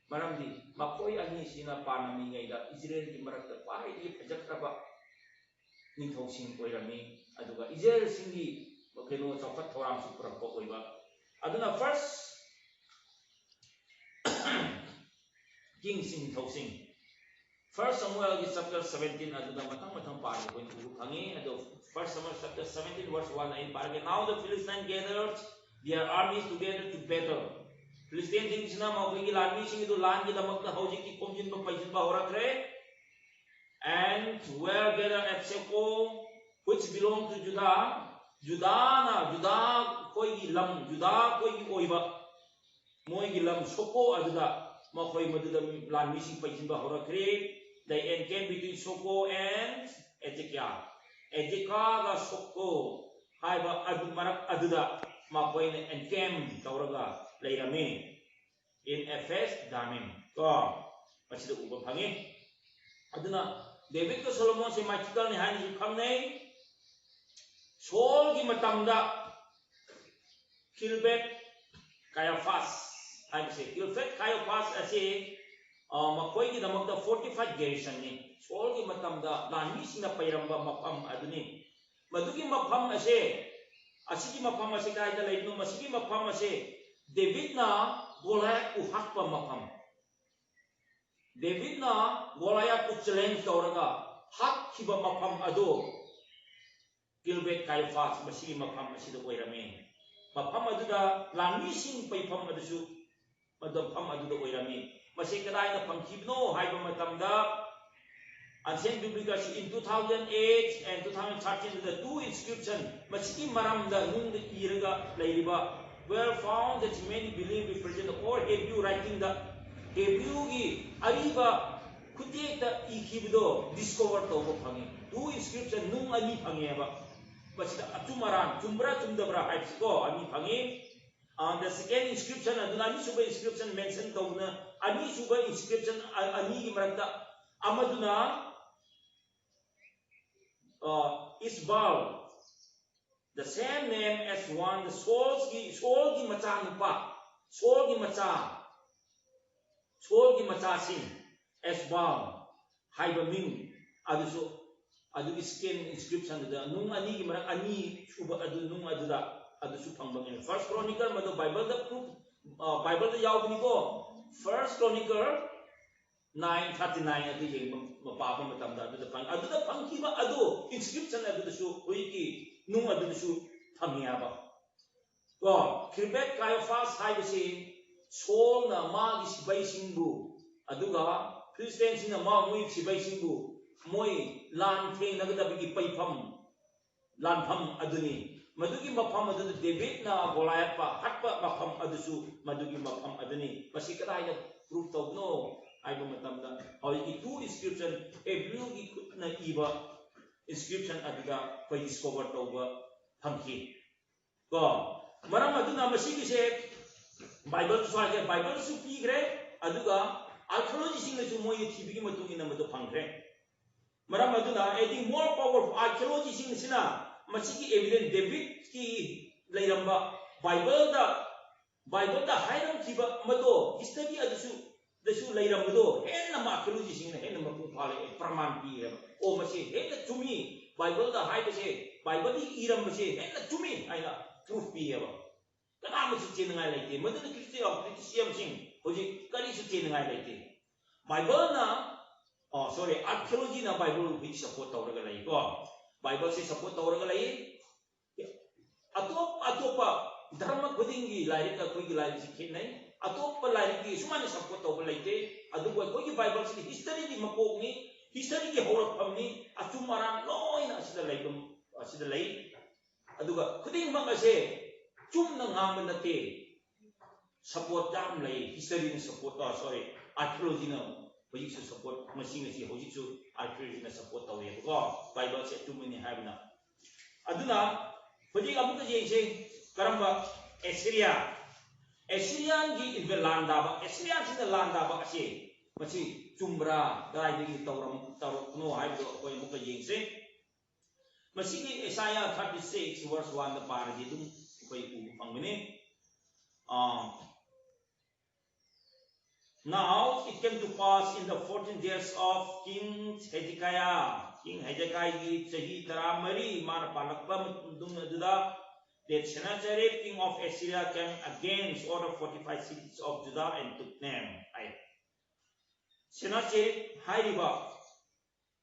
ꯃꯔꯝꯗꯤ ꯃꯈꯣꯏ ꯑꯅꯤꯁꯤꯅ ꯄꯥꯟꯅꯃꯤꯉꯩꯗ ꯏꯖꯔꯦꯜꯒꯤ ꯃꯔꯛꯇ ꯈ꯭ꯋꯥꯏꯗꯒꯤ ꯐꯖꯈ꯭ꯔꯕ ꯅꯤꯡꯊꯧꯁꯤꯡ ꯑꯣꯏꯔꯝꯃꯤ꯫ ꯑꯗꯨꯒ ꯏꯖꯔꯦꯜꯁꯤꯡꯒꯤ ꯀꯩꯅꯣ ꯆꯥꯎꯈꯠ ꯊꯧꯔꯥꯡꯁꯨ ꯄꯨꯔꯛꯄ ꯑꯣꯏꯕ꯫ ꯑꯗꯨꯅ first Kings, ꯅꯤꯡꯊꯧꯁꯤꯡ, First Samuel ꯒꯤ chapter seventeen ꯑꯗꯨꯗ ꯃꯊꯪ ꯃꯊꯪ ꯄꯥꯔꯒ ꯑꯩꯈꯣꯏꯅ ꯎꯕ ꯐꯪꯉꯤ꯫ ꯑꯗꯣ First Samuel chapter seventeen verse one ꯑꯩ ꯄꯥꯔꯒꯦ꯫ Now the Philistines gathered their armies together to battle. ꯐꯤꯂꯤꯁꯇꯤꯟꯁꯤꯡꯁꯤꯅ ꯃꯈꯣꯏꯒꯤ ꯂꯥꯟꯃꯤꯁꯤꯡ ꯑꯗꯨ ꯂꯥꯟꯒꯤꯗꯃꯛꯇ ꯍꯧꯖꯤꯛꯇꯤ ꯈꯣꯝꯖꯤꯟꯕ ꯄꯩꯁꯤꯟꯕ ꯍꯧꯔꯛꯈ꯭ꯔꯦ꯫ And were gathered at Socoh, which belonged to Judah. ꯖꯨꯗꯥꯅ, ꯖꯨꯗꯥ ꯈꯣꯏꯒꯤ ꯂꯝ, ꯖꯨꯗꯥ ꯈꯣꯏꯒꯤ ꯑꯣꯏꯕ ꯃꯣꯏꯒꯤ ꯂꯝ ꯁꯣꯀꯣ ꯑꯗꯨꯗ ꯃꯈꯣꯏ ꯃꯗꯨꯗ ꯂꯥꯟꯃꯤꯁꯤꯡ ꯄꯩꯁꯤꯟꯕ ꯍꯧꯔꯛꯈ꯭ꯔꯦ꯫ They encamped between Socoh and Azekah. ꯑꯦꯖꯦꯀꯥꯒ ꯁꯣꯀꯣ ꯍꯥꯏꯕ ꯑꯗꯨ ꯃꯔꯛ ꯑꯗꯨꯗ ꯃꯈꯣꯏꯅ encamp ꯇꯧꯔꯒ ꯂꯩꯔꯝꯃꯤ꯫ In Ephes Damim ꯀꯣ, ꯃꯁꯤꯗ ꯎꯕ ꯐꯪꯉꯤ꯫ ꯑꯗꯨꯅ ꯗꯦꯕꯤꯠꯀ ꯁꯣꯂꯣꯃꯣꯟꯁꯦ mythical ꯅꯤ ꯍꯥꯏꯅꯁꯨ ꯈꯪꯅꯩ꯫ ꯁꯣꯜꯒꯤ ꯃꯇꯝꯗ ꯀꯤꯜꯕꯦꯠ ꯀꯥꯌꯥꯐꯥꯁ ꯍꯥꯏꯕꯁꯦ, ꯀꯤꯜꯕꯦꯠ ꯀꯥꯌꯥꯐꯥꯁ ꯑꯁꯤ, ꯑ, ꯃꯈꯣꯏꯒꯤꯗꯃꯛꯇ fortified garrison ꯅꯤ꯫ ꯁꯣꯜꯒꯤ ꯃꯇꯝꯗ ꯂꯥꯟꯃꯤꯁꯤꯡꯅ ꯄꯩꯔꯝꯕ ꯃꯐꯝ ꯑꯗꯨꯅꯤ꯫ ꯃꯗꯨꯒꯤ ꯃꯐꯝ ꯑꯁꯦ, ꯑꯁꯤꯒꯤ ꯃꯐꯝ ꯑꯁꯦ ꯀꯗꯥꯏꯗ ꯂꯩꯕꯅꯣ? ꯃꯁꯤꯒꯤ ꯃꯐꯝ ꯑꯁꯦ ꯗꯦꯕꯤꯠꯅ ꯒꯣꯂꯥꯌꯥꯠꯄꯨ ꯍꯥꯠꯄ ꯃꯐꯝ꯫ ꯗꯦꯕꯤꯠꯅ ꯒꯣꯂꯥꯌꯥꯠꯄꯨ challenge ꯇꯧꯔꯒ ꯍꯥꯠꯈꯤꯕ ꯃꯐꯝ ꯑꯗꯨ ꯀꯤꯜꯕꯦꯠ ꯀꯥꯌꯥꯐꯥꯁ, ꯃꯁꯤꯒꯤ ꯃꯐꯝ ꯑꯁꯤꯗ ꯑꯣꯏꯔꯝꯃꯤ꯫ ꯃꯐꯝ ꯑꯗꯨꯗ ꯂꯥꯟꯃꯤꯁꯤꯡ ꯄꯩꯐꯝ ꯑꯗꯨꯁꯨ ꯃꯐꯝ ꯑꯗꯨꯗ ꯑꯣꯏꯔꯝꯃꯤ꯫ ꯃꯁꯤ ꯀꯗꯥꯏꯗ ꯐꯪꯈꯤꯕꯅꯣ ꯍꯥꯏꯕ ꯃꯇꯝꯗ, Ancient Biblical Search in two thousand eight and two thousand thirteen the two inscription, ꯃꯁꯤꯒꯤ ꯃꯔꯝꯗ ꯅꯨꯡꯗ ꯏꯔꯒ ꯂꯩꯔꯤꯕ, were found that many believe represent all Hebrew writing ꯗ, ꯍꯦꯕ꯭ꯔꯨꯒꯤ ꯑꯔꯤꯕ ꯈꯨꯠꯌꯦꯛꯇ ꯏꯈꯤꯕꯗꯣ discover ꯇꯧꯕ ꯐꯪꯉꯤ꯫ Two inscription, ꯅꯨꯡ ꯑꯅꯤ ꯐꯪꯉꯦꯕ꯫ ꯃꯁꯤꯗ ꯑꯆꯨꯝ ꯑꯔꯥꯟ, ꯆꯨꯝꯕ꯭ꯔꯥ ꯆꯨꯝꯗꯕ꯭ꯔꯥ ꯍꯥꯏꯕꯁꯤꯀꯣ, ꯑꯅꯤ ꯐꯪꯉꯤ꯫ ꯑ, the second inscription, ꯑꯗꯨꯅ ꯑꯅꯤꯁꯨꯕ inscription mention ꯇꯧꯕꯅ, ꯑꯅꯤꯁꯨꯕ inscription ꯑ-, ꯑꯅꯤꯒꯤ ꯃꯔꯛꯇ ꯑꯃꯗꯨꯅ, ꯑ, Ishbal, the same name as one, the Saulꯒꯤ, ꯁꯣꯜꯒꯤ ꯃꯆꯥꯅꯨꯄꯥ, ꯁꯣꯜꯒꯤ ꯃꯆꯥ, ꯁꯣꯜꯒꯤ ꯃꯆꯥꯁꯤꯡ, Ishbal ꯍꯥꯏꯕ ꯃꯤꯡ ꯑꯗꯨꯁꯨ, ꯑꯗꯨꯒꯤ second inscription ꯗꯨꯗ ꯅꯨꯡ ꯑꯅꯤꯒꯤ ꯃꯔꯛ ꯑꯅꯤ ꯁꯨꯕ ꯑꯗꯨ, ꯅꯨꯡ ꯑꯗꯨꯗ ꯑꯗꯨꯁꯨ ꯐꯪꯕ ꯉꯝꯃꯤ꯫ First Chronicle ꯃꯗꯨ Bible ꯗ proof, ꯑ, Bible ꯗ ꯌꯥꯎꯕꯅꯤꯀꯣ꯫ First Chronicle nine thirty nine ꯑꯗꯨ ꯌꯦꯡꯕ, ꯄꯥꯕ ꯃꯇꯝꯗ ꯑꯗꯨꯗ ꯐꯪ-, ꯑꯗꯨꯗ ꯐꯪꯈꯤꯕ ꯑꯗꯨ, inscription ꯑꯗꯨꯗꯁꯨ, ꯍꯧꯖꯤꯛꯀꯤ ꯅꯨꯡ ꯑꯗꯨꯗꯁꯨ ꯐꯪꯉꯤ ꯍꯥꯏꯕ꯫ ꯀꯣ, Kirbeth Caiaphas ꯍꯥꯏꯕꯁꯤ ꯁꯣꯜꯅ ꯃꯥꯒꯤ ꯁꯤꯄꯥꯏꯁꯤꯡꯕꯨ, ꯑꯗꯨꯒ ꯐꯤꯂꯤꯁꯇꯤꯟꯁꯤꯡꯅ ꯃꯥ, ꯃꯣꯏ ꯁꯤꯄꯥꯏꯁꯤꯡꯕꯨ, ꯃꯣꯏ ꯂꯥꯟ ꯊꯦꯡꯅꯒꯗꯕꯒꯤ ꯄꯩꯐꯝ, ꯂꯥꯟꯐꯝ ꯑꯗꯨꯅꯤ꯫ ꯃꯗꯨꯒꯤ ꯃꯐꯝ ꯑꯗꯨꯗ ꯗꯦꯕꯤꯠꯅ ꯒꯣꯂꯥꯌꯠꯄ ꯍꯥꯠꯄ ꯃꯐꯝ ꯑꯗꯨꯁꯨ ꯃꯗꯨꯒꯤ ꯃꯐꯝ ꯑꯗꯨꯅꯤ꯫ ꯃꯁꯤ ꯀꯗꯥꯏꯗ proof ꯇꯧꯕꯅꯣ ꯍꯥꯏꯕ ꯃꯇꯝꯗ, ꯍꯧꯖꯤꯛꯀꯤ two inscription, ꯍꯦꯕ꯭ꯔꯨꯒꯤ ꯈꯨꯠꯅ ꯏꯕ inscription ꯑꯗꯨꯗ ꯑꯩꯈꯣꯏ discover ꯇꯧꯕ ꯐꯪꯈꯤ꯫ ꯀꯣ, ꯃꯔꯝ ꯑꯗꯨꯅ ꯃꯁꯤꯒꯤꯁꯦ Bible ꯁꯨ ꯍꯥꯏꯈ꯭ꯔꯦ, Bible ꯁꯨ ꯄꯤꯈ꯭ꯔꯦ, ꯑꯗꯨꯒ archaeology ꯁꯤꯡꯅꯁꯨ ꯃꯣꯏꯒꯤ ꯊꯤꯕꯒꯤ ꯃꯇꯨꯡ ꯏꯟꯅ ꯃꯗꯨ ꯐꯪꯈ꯭ꯔꯦ꯫ ꯃꯔꯝ ꯑꯗꯨꯅ, adding more powerful, archaeology ꯁꯤꯡꯁꯤꯅ ꯃꯁꯤꯒꯤ evidence, ꯗꯦꯕꯤꯠꯀꯤ ꯂꯩꯔꯝꯕ, Bible ꯗ, Bible ꯗ ꯍꯥꯏꯔꯝꯈꯤꯕ ꯃꯗꯣ, history ꯑꯗꯨꯁꯨ, ꯗꯁꯨ ꯂꯩꯔꯝꯕꯗꯣ ꯍꯦꯟꯅ archaeology ꯁꯤꯡꯅ ꯍꯦꯟꯅ ꯃꯄꯨꯡ ꯐꯥꯔꯛꯑꯦ, ꯄ꯭ꯔꯃꯥꯟ ꯄꯤꯔꯦꯕ꯫ ꯑꯣ, ꯃꯁꯤ ꯍꯦꯟꯅ ꯆꯨꯝꯃꯤ, Bible ꯗ ꯍꯥꯏꯕꯁꯦ, Bible ꯗ ꯏꯔꯝꯕꯁꯦ ꯍꯦꯟꯅ ꯆꯨꯝꯃꯤ ꯍꯥꯏꯅ proof ꯄꯤꯌꯦꯕ꯫ ꯀꯅꯥꯃꯁꯨ ꯆꯦꯟꯅꯉꯥꯏ ꯂꯩꯇꯦ꯫ ꯃꯗꯨꯅ ꯈ꯭ꯔꯤꯁꯇꯤꯌꯥꯟ, ꯈ꯭ꯔꯤꯁꯇꯤꯌꯥꯟꯁꯤꯡ ꯍꯧꯖꯤꯛ ꯀꯔꯤꯁꯨ ꯆꯦꯟꯅꯉꯥꯏ ꯂꯩꯇꯦ꯫ Bible ꯅ, ꯑꯣ, sorry, archaeology ꯅ Bible ꯍꯧꯖꯤꯛ support ꯇꯧꯔꯒ ꯂꯩꯀꯣ꯫ Bible ꯁꯤ support ꯇꯧꯔꯒ ꯂꯩ꯫ ꯑꯇꯣꯞ ꯑꯇꯣꯞꯄ ꯙꯔꯃ ꯈꯨꯗꯤꯡꯒꯤ ꯂꯥꯏꯔꯤꯛ, ꯑꯩꯈꯣꯏꯒꯤ ꯂꯥꯏꯔꯤꯛꯁꯤ ꯈꯦꯠꯅꯩ꯫ ꯑꯇꯣꯞꯄ ꯂꯥꯏꯔꯤꯛꯀꯤ ꯁꯨꯃꯥꯏꯅ ꯁꯞꯄꯣꯔꯠ ꯇꯧꯕ ꯂꯩꯇꯦ꯫ ꯑꯗꯨꯕꯨ ꯑꯩꯈꯣꯏꯒꯤ ꯕꯥꯏꯕꯜꯁꯤꯗꯤ ꯍꯤꯁꯇꯔꯤꯒꯤ ꯃꯀꯣꯛꯅꯤ, ꯍꯤꯁꯇꯔꯤꯒꯤ ꯍꯧꯔꯛꯐꯝꯅꯤ, ꯑꯆꯨꯝ ꯑꯔꯥꯟ ꯂꯣꯏꯅ ꯑꯁꯤꯗ ꯂꯩꯕ, ꯑꯁꯤꯗ ꯂꯩ꯫ ꯑꯗꯨꯒ ꯈꯨꯗꯤꯡꯃꯛ ꯑꯁꯦ ꯆꯨꯝꯅ ꯉꯥꯡꯕ ꯅꯠꯇꯦ, ꯁꯞꯄꯣꯔꯠ ꯌꯥꯝ ꯂꯩ꯫ ꯍꯤꯁꯇꯔꯤꯅ ꯁꯞꯄꯣꯔꯠ, ꯁꯣꯔꯤ, ꯑꯥꯔꯀꯤꯑꯣꯂꯣꯖꯤꯅ ꯍꯧꯖꯤꯛꯁꯨ ꯁꯞꯄꯣꯔꯠ, ꯉꯁꯤ ꯉꯁꯤ ꯍꯧꯖꯤꯛꯁꯨ ꯑꯥꯔꯀꯤꯑꯣꯂꯣꯖꯤꯅ ꯁꯞꯄꯣꯔꯠ ꯇꯧꯋꯦꯕꯀꯣ, ꯕꯥꯏꯕꯜꯁꯦ ꯑꯆꯨꯝꯕꯅꯤ ꯍꯥꯏꯕꯅ꯫ ꯑꯗꯨꯅ ꯍꯧꯖꯤꯛ ꯑꯃꯨꯛꯀ ꯌꯦꯡꯁꯦ, ꯀꯔꯝꯕ? ꯑꯦꯁꯤꯔꯤꯌꯥ꯫ ꯑꯦꯁꯤꯔꯤꯌꯥꯟꯒꯤ ꯏꯟꯚꯦ-, ꯂꯥꯟꯗꯥꯕ, ꯑꯦꯁꯤꯔꯤꯌꯥꯟꯁꯤꯡꯅ ꯂꯥꯟꯗꯥꯕ ꯑꯁꯤ ꯃꯁꯤ ꯆꯨꯝꯕ꯭ꯔꯥ, ꯀꯗꯥꯏꯗꯒꯤ ꯇꯧꯔꯝ-, ꯇꯧꯔꯛꯄꯅꯣ ꯍꯥꯏꯕꯗꯣ ꯑꯩꯈꯣꯏ ꯑꯃꯨꯛꯀ ꯌꯦꯡꯁꯦ꯫ ꯃꯁꯤꯒꯤ Isaiah thirty six verse one ꯗ ꯄꯥꯔꯗꯤ ꯑꯗꯨꯝ ꯑꯩꯈꯣꯏ ꯎꯕ ꯐꯪꯒꯅꯤ꯫ ꯑꯥ, Now it came to pass in the fourteenth years of King Hezekiah, King ꯍꯦꯖꯦꯀꯥꯏꯒꯤ ꯆꯍꯤ ꯇꯔꯥꯃꯔꯤ ꯃꯥꯅ ꯄꯥꯜꯂꯛꯄ ꯃꯇꯨꯡ ꯑꯗꯨꯗ, that Sennacherib, king of Assyria, came against all the fortified cities of Judah and took them. ꯍꯥꯏ꯫ ꯁꯦꯅꯥꯆꯦꯔꯤꯕ ꯍꯥꯏꯔꯤꯕ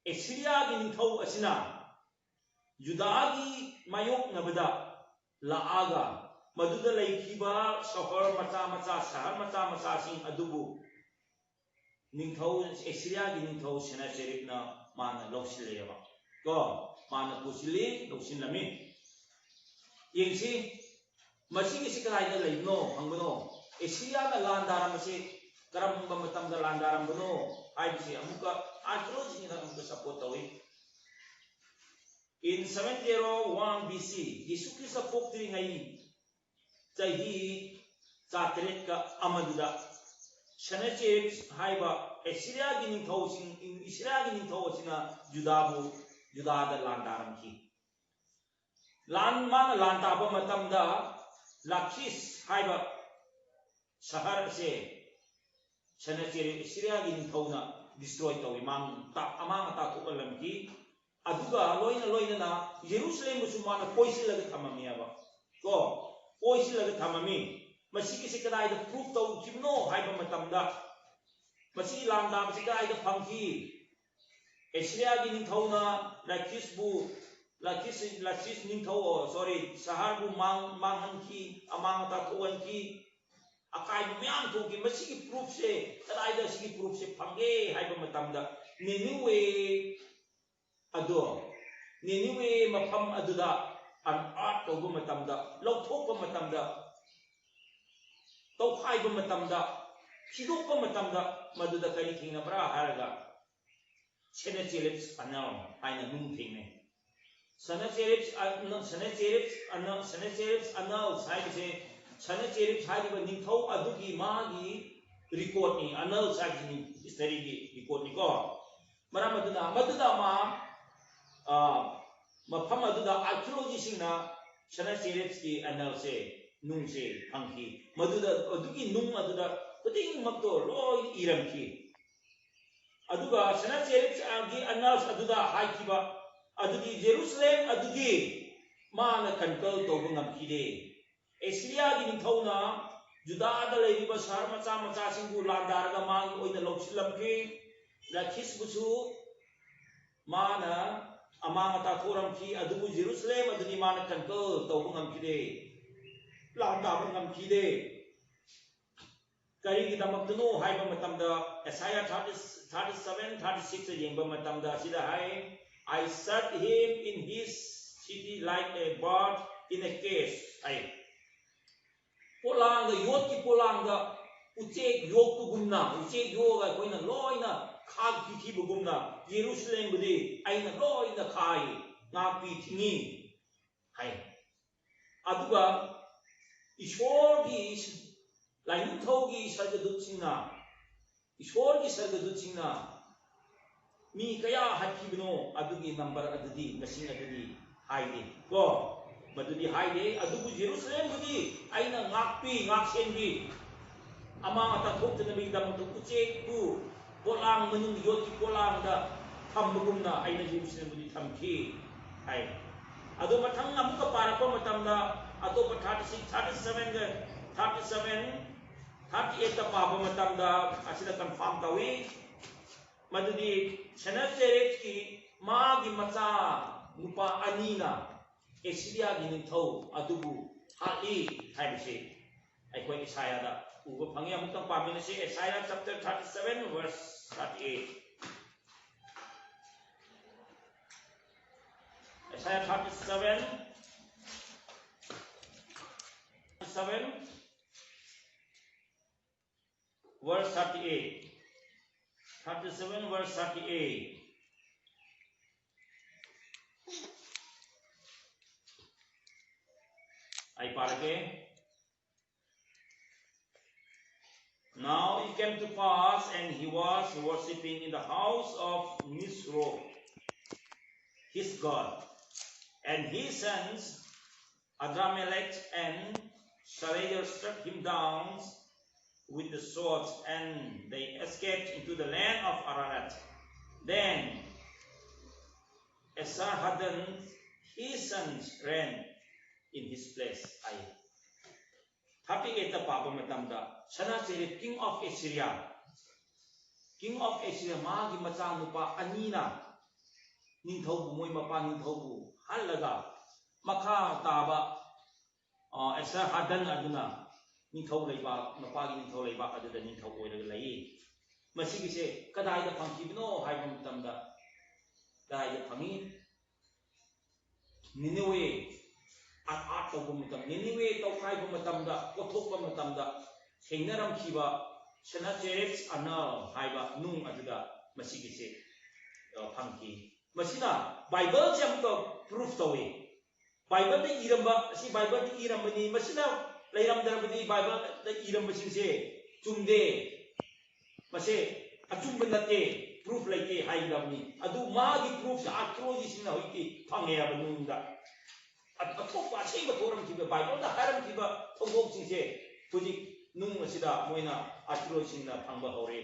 ꯑꯦꯁꯤꯔꯤꯌꯥꯒꯤ ꯅꯤꯡꯊꯧ ꯑꯁꯤꯅ ꯖꯨꯗꯥꯒꯤ ꯃꯥꯌꯣꯛꯅꯕꯗ ꯂꯥꯛꯑꯒ ꯃꯗꯨꯗ ꯂꯩꯈꯤꯕ ꯁꯍꯔ ꯃꯆꯥ ꯃꯆꯥ, ꯁꯍꯔ ꯃꯆꯥ ꯃꯆꯥꯁꯤꯡ ꯑꯗꯨꯕꯨ ꯅꯤꯡꯊꯧ, ꯑꯦꯁꯤꯔꯤꯌꯥꯒꯤ ꯅꯤꯡꯊꯧ ꯁꯦꯅꯥꯆꯦꯔꯤꯞꯅ ꯃꯥꯅ ꯂꯧꯁꯤꯜꯂꯦꯕ꯫ ꯀꯣ, ꯃꯥꯅ ꯄꯨꯁꯤꯜꯂꯤ, ꯂꯧꯁꯤꯜꯂꯝꯃꯤ꯫ ꯌꯦꯡꯁꯤ, ꯃꯁꯤꯒꯤꯁꯤ ꯀꯗꯥꯏꯗ ꯂꯩꯕꯅꯣ, ꯐꯪꯕꯅꯣ? ꯑꯦꯁꯤꯔꯤꯌꯥꯅ ꯂꯥꯟꯗꯥꯔꯝꯕꯁꯤ ꯀꯔꯝꯕ ꯃꯇꯝꯗ ꯂꯥꯟꯗꯥꯔꯝꯕꯅꯣ ꯍꯥꯏꯕꯁꯤ ꯑꯃꯨꯛꯀ ꯑꯥꯔꯀꯤꯑꯣꯂꯣꯖꯤꯅ ꯑꯃꯨꯛꯀ ꯁꯞꯄꯣꯔꯠ ꯇꯧꯏ꯫ In seven zero one B C, Yishu Christ ꯄꯣꯛꯇ꯭ꯔꯤꯉꯩ ꯆꯍꯤ ꯆꯥꯇꯔꯦꯠꯀ ꯑꯃꯗꯨꯗ ꯁꯦꯅꯥꯆꯦꯔꯤꯞ ꯍꯥꯏꯕ ꯑꯦꯁꯤꯔꯤꯌꯥꯒꯤ ꯅꯤꯡꯊꯧꯁꯤꯡ, ꯏꯁꯤꯔꯤꯌꯥꯒꯤ ꯅꯤꯡꯊꯧ ꯑꯁꯤꯅ ꯖꯨꯗꯥꯕꯨ, ꯖꯨꯗꯥꯗ ꯂꯥꯟꯗꯥꯔꯝꯈꯤ꯫ ꯂꯥꯟ, ꯃꯥꯅ ꯂꯥꯟ ꯇꯥꯕ ꯃꯇꯝꯗ ꯂꯥꯈꯤꯁ ꯍꯥꯏꯕ ꯁꯍꯔ ꯑꯁꯦ ꯁꯦꯅꯥꯆꯦꯔꯤꯞ, ꯑꯦꯁꯤꯔꯤꯌꯥꯒꯤ ꯅꯤꯡꯊꯧꯅ destroy ꯇꯧꯏ, ꯃꯥꯡ-, ꯇ-, ꯑꯃꯥꯡ ꯑꯇꯥ ꯊꯣꯛꯍꯜꯂꯝꯈꯤ꯫ ꯑꯗꯨꯒ ꯂꯣꯏꯅ ꯂꯣꯏꯅꯅ ꯖꯦꯔꯨꯁꯂꯦꯝꯕꯨꯁꯨ ꯃꯥꯅ ꯀꯣꯏꯁꯤꯜꯂꯒ ꯊꯝꯃꯝꯃꯦꯕ꯫ ꯀꯣ, ꯀꯣꯏꯁꯤꯜꯂꯒ ꯊꯝꯃꯝꯃꯤ꯫ ꯃꯁꯤꯒꯤꯁꯤ ꯀꯗꯥꯏꯗ proof ꯇꯧꯈꯤꯕꯅꯣ ꯍꯥꯏꯕ ꯃꯇꯝꯗ, ꯃꯁꯤꯒꯤ ꯂꯥꯟ ꯇꯥꯕꯁꯤ ꯀꯗꯥꯏꯗ ꯐꯪꯈꯤ? ꯑꯦꯁꯤꯔꯤꯌꯥꯒꯤ ꯅꯤꯡꯊꯧꯅ ꯂꯥꯈꯤꯁꯕꯨ, ꯂꯥꯈꯤꯁ, ꯂꯥꯈꯤꯁ ꯅꯤꯡꯊꯧ, ꯑꯣ, sorry, ꯁꯍꯔꯕꯨ ꯃꯥꯡ-, ꯃꯥꯡꯍꯟꯈꯤ, ꯑꯃꯥꯡ ꯑꯇꯥ ꯊꯣꯛꯍꯟꯈꯤ꯫ ꯑꯀꯥꯏꯕ ꯃꯌꯥꯝ ꯊꯣꯛꯈꯤ꯫ ꯃꯁꯤꯒꯤ proofꯁꯦ ꯀꯗꯥꯏꯗ ꯁꯤꯒꯤ proofꯁꯦ ꯐꯪꯒꯦ ꯍꯥꯏꯕ ꯃꯇꯝꯗ, ꯅꯤꯅꯨꯋꯦ ꯑꯗꯣ, ꯅꯤꯅꯨꯋꯦ ꯃꯐꯝ ꯑꯗꯨꯗ unearth ꯇꯧꯕ ꯃꯇꯝꯗ, ꯂꯧꯊꯣꯛꯄ ꯃꯇꯝꯗ, ꯇꯧꯈꯥꯏꯕ ꯃꯇꯝꯗ, ꯊꯤꯗꯣꯛꯄ ꯃꯇꯝꯗ, ꯃꯗꯨꯗ ꯀꯔꯤ ꯊꯦꯡꯅꯕ꯭ꯔꯥ ꯍꯥꯏꯔꯒ, Sennacherib's Annal ꯍꯥꯏꯅ ꯅꯨꯡ ꯊꯦꯡꯅꯩ꯫ Sennacherib's Annal, Sennacherib's Annal, Sennacherib's Annals ꯍꯥꯏꯕꯁꯦ, Sennacherib ꯍꯥꯏꯔꯤꯕ ꯅꯤꯡꯊꯧ ꯑꯗꯨꯒꯤ ꯃꯥꯒꯤ recordꯅꯤ꯫ Annals ꯍꯥꯏꯕꯁꯤ historyꯒꯤ recordꯅꯤꯀꯣ꯫ ꯃꯔꯝ ꯑꯗꯨꯅ ꯃꯗꯨꯗ ꯃꯥ, ꯑ, ꯃꯐꯝ ꯑꯗꯨꯗ archaeologistꯁꯤꯡꯅ Sennacheribꯁꯀꯤ annalꯁꯦ, ꯅꯨꯡꯁꯦ ꯐꯪꯈꯤ꯫ ꯃꯗꯨꯗ, ꯑꯗꯨꯒꯤ ꯅꯨꯡ ꯑꯗꯨꯗ ꯈꯨꯗꯤꯡꯃꯛꯇꯣ ꯂꯣꯏ ꯏꯔꯝꯈꯤ꯫ ꯑꯗꯨꯒ Sennacheribꯒꯤ annals ꯑꯗꯨꯗ ꯍꯥꯏꯈꯤꯕ ꯑꯗꯨꯗꯤ ꯖꯦꯔꯨꯁꯂꯦꯝ ꯑꯗꯨꯗꯤ ꯃꯥꯅ conquer ꯇꯧꯕ ꯉꯝꯈꯤꯗꯦ꯫ ꯑꯦꯁꯤꯔꯤꯌꯥꯒꯤ ꯅꯤꯡꯊꯧꯅ ꯖꯨꯗꯥꯗ ꯂꯩꯔꯤꯕ ꯁꯍꯔ ꯃꯆꯥ ꯃꯆꯥꯁꯤꯡꯕꯨ ꯂꯥꯟꯗꯥꯔꯒ ꯃꯥꯒꯤ ꯑꯣꯏꯅ ꯂꯧꯁꯤꯜꯂꯝꯈꯤ꯫ ꯂꯥꯈꯤꯁꯄꯨꯁꯨ ꯃꯥꯅ ꯑꯃꯥꯡ ꯑꯇꯥ ꯊꯣꯛꯔꯝꯈꯤ, ꯑꯗꯨꯕꯨ ꯖꯦꯔꯨꯁꯂꯦꯝ ꯑꯗꯨꯗꯤ ꯃꯥꯅ conquer ꯇꯧꯕ ꯉꯝꯈꯤꯗꯦ, ꯂꯥꯟꯗꯥꯕ ꯉꯝꯈꯤꯗꯦ꯫ ꯀꯔꯤꯒꯤꯗꯃꯛꯇꯅꯣ ꯍꯥꯏꯕ ꯃꯇꯝꯗ, ꯑꯦꯁꯥꯌꯥ thirty, thirty-seven, thirty-sixꯇ ꯌꯦꯡꯕ ꯃꯇꯝꯗ ꯑꯁꯤꯗ ꯍꯥꯏ, "I shut him in his city like a bird in a cage" ꯍꯥꯏ꯫ ꯄꯣꯂꯥꯡꯗ, ꯌꯣꯠꯀꯤ ꯄꯣꯂꯥꯡꯗ ꯎꯆꯦꯛ ꯌꯣꯛꯄꯒꯨꯝꯅ, ꯎꯆꯦꯛ ꯌꯣꯛꯑꯒ ꯑꯩꯈꯣꯏꯅ ꯂꯣꯏꯅ ꯈꯥꯛꯄꯤꯈꯤꯕꯒꯨꯝꯅ, ꯖꯦꯔꯨꯁꯂꯦꯝꯕꯨꯗꯤ ꯑꯩꯅ ꯂꯣꯏꯅ ꯈꯥꯏ, ꯉꯥꯛꯄꯤ ꯊꯤꯡꯉꯤ ꯍꯥꯏ꯫ ꯑꯗꯨꯒ ꯏꯁꯣꯔꯒꯤ, ꯂꯥꯏꯅꯤꯡꯊꯧꯒꯤ ꯁꯔꯒꯗꯨꯠꯁꯤꯡꯅ, ꯏꯁꯣꯔꯒꯤ ꯁꯔꯒꯗꯨꯠꯁꯤꯡꯅ ꯃꯤ ꯀꯌꯥ ꯍꯥꯠꯈꯤꯕꯅꯣ ꯑꯗꯨꯒꯤ number ꯑꯗꯨꯗꯤ, ꯃꯁꯤꯡ ꯑꯗꯨꯗꯤ ꯍꯥꯏꯗꯦ ꯀꯣ, ꯃꯗꯨꯗꯤ ꯍꯥꯏꯗꯦ꯫ ꯑꯗꯨꯕꯨ ꯖꯦꯔꯨꯁꯂꯦꯝꯕꯨꯗꯤ ꯑꯩꯅ ꯉꯥꯛꯄꯤ, ꯉꯥꯛꯁꯦꯟꯕꯤ, ꯑꯃꯥꯡ ꯑꯇꯥ ꯊꯣꯛꯇꯅꯕꯒꯤꯗꯃꯛꯇ ꯎꯆꯦꯛꯄꯨ ꯄꯣꯂꯥꯡ ꯃꯅꯨꯡ, ꯌꯣꯠꯀꯤ ꯄꯣꯂꯥꯡꯗ ꯊꯝꯕꯒꯨꯝꯅ ꯑꯩꯅ ꯖꯦꯔꯨꯁꯂꯦꯝꯕꯨꯗꯤ ꯊꯝꯈꯤ ꯍꯥꯏ꯫ ꯑꯗꯣ ꯃꯊꯪ ꯑꯃꯨꯛꯀ ꯄꯥꯔꯛꯄ ꯃꯇꯝꯗ, ꯑꯇꯣꯞꯄ thirty-six, thirty-sevenꯒ, thirty-seven, thirty-eightꯇ ꯄꯥꯕ ꯃꯇꯝꯗ ꯑꯁꯤꯗ confirm ꯇꯧꯏ꯫ ꯃꯗꯨꯗꯤ ꯁꯦꯅꯥꯀꯦꯔꯤꯕꯀꯤ ꯃꯥꯒꯤ ꯃꯆꯥ ꯅꯨꯄꯥ ꯑꯅꯤꯅ ꯑꯦꯁꯤꯔꯤꯌꯥꯒꯤ ꯅꯤꯡꯊꯧ ꯑꯗꯨꯕꯨ ꯍꯥꯠꯂꯤ ꯍꯥꯏꯕꯁꯤ꯫ ꯑꯩꯈꯣꯏ ꯏꯁꯥꯌꯥꯗ ꯎꯕ ꯐꯪꯉꯤ꯫ ꯑꯃꯨꯛꯇꯪ ꯄꯥꯃꯤꯟꯅꯁꯤ꯫ Isaiah chapter thirty-seven, verse thirty-eight. Isaiah thirty-seven, thirty-seven, verse thirty-eight. Thirty-seven, verse thirty-eight. ꯑꯩ ꯄꯥꯔꯒꯦ꯫ Now it came to pass, and he was worshipping in the house of Nisroch, his god. And his sons, Adramelech and Sharezer, struck him down with the sword, and they escaped into the land of Ararat. Then Esarhaddon, his sons, reigned in his place. High. Thirty-eight ꯄꯥꯕ ꯃꯇꯝꯗ, Sennacherib, king of Assyria, king of Assyria, ꯃꯥꯒꯤ ꯃꯆꯥꯅꯨꯄꯥ ꯑꯅꯤꯅ ꯅꯤꯡꯊꯧꯕꯨ, ꯃꯣꯏ ꯃꯄꯥ ꯅꯤꯡꯊꯧꯕꯨ ꯍꯜꯂꯒ, ꯃꯈꯥ ꯇꯥꯕ, ꯑ, Esarhaddon ꯑꯗꯨꯅ ꯅꯤꯡꯊꯧ ꯂꯩꯕꯥꯛ, ꯃꯄꯥꯒꯤ ꯅꯤꯡꯊꯧ ꯂꯩꯕꯥꯛ ꯑꯗꯨꯗ ꯅꯤꯡꯊꯧ ꯑꯣꯏꯔꯒ ꯂꯩ꯫ ꯃꯁꯤꯒꯤꯁꯦ ꯀꯗꯥꯏꯗ ꯐꯪꯈꯤꯕꯅꯣ ꯍꯥꯏꯕ ꯃꯇꯝꯗ, ꯀꯗꯥꯏꯗ ꯐꯪꯉꯤ? ꯅꯤꯅꯦꯋꯦ ꯑꯥꯠ ꯇꯧꯕ ꯃꯇꯝ, ꯅꯤꯅꯦꯋꯦ ꯇꯧꯈꯥꯏꯕ ꯃꯇꯝꯗ, ꯀꯣꯊꯣꯛꯄ ꯃꯇꯝꯗ ꯊꯦꯡꯅꯔꯝꯈꯤꯕ Sennacherib's Annal ꯍꯥꯏꯕ ꯅꯨꯡ ꯑꯗꯨꯗ ꯃꯁꯤꯒꯤꯁꯦ, ꯑ, ꯐꯪꯈꯤ꯫ ꯃꯁꯤꯅ ꯕꯥꯏꯕꯜꯁꯦ ꯑꯃꯨꯛꯀ proof ꯇꯧꯏ꯫ ꯕꯥꯏꯕꯜꯗ ꯏꯔꯝꯕ ꯑꯁꯤ ꯕꯥꯏꯕꯜꯗ ꯏꯔꯝꯕꯅꯤ, ꯃꯁꯤꯅ ꯂꯩꯔꯝꯗ꯭ꯔꯕꯗꯤ ꯕꯥꯏꯕꯜꯗ ꯏꯔꯝꯕꯁꯤꯡꯁꯦ ꯆꯨꯝꯗꯦ, ꯃꯁꯦ ꯑꯆꯨꯝꯕ ꯅꯠꯇꯦ, proof ꯂꯩꯇꯦ ꯍꯥꯏꯒꯗꯕꯅꯤ꯫ ꯑꯗꯨ ꯃꯥꯒꯤ proofꯁꯦ archaeologistꯁꯤꯡꯅ ꯍꯧꯖꯤꯛꯇꯤ ꯐꯪꯉꯦ ꯍꯥꯏꯕ ꯅꯨꯡꯗ꯫ ꯑ-, ꯑꯇꯣꯞꯄ ꯑꯁꯦꯡꯕ ꯊꯣꯛꯔꯝꯈꯤꯕ, ꯕꯥꯏꯕꯜꯗ ꯍꯥꯏꯔꯝꯈꯤꯕ ꯊꯧꯗꯣꯛꯁꯤꯡꯁꯦ ꯍꯧꯖꯤꯛ ꯅꯨꯡ ꯑꯁꯤꯗ ꯃꯣꯏꯅ archaeologistꯁꯤꯡꯅ ꯐꯪꯕ ꯍꯧꯔꯦ꯫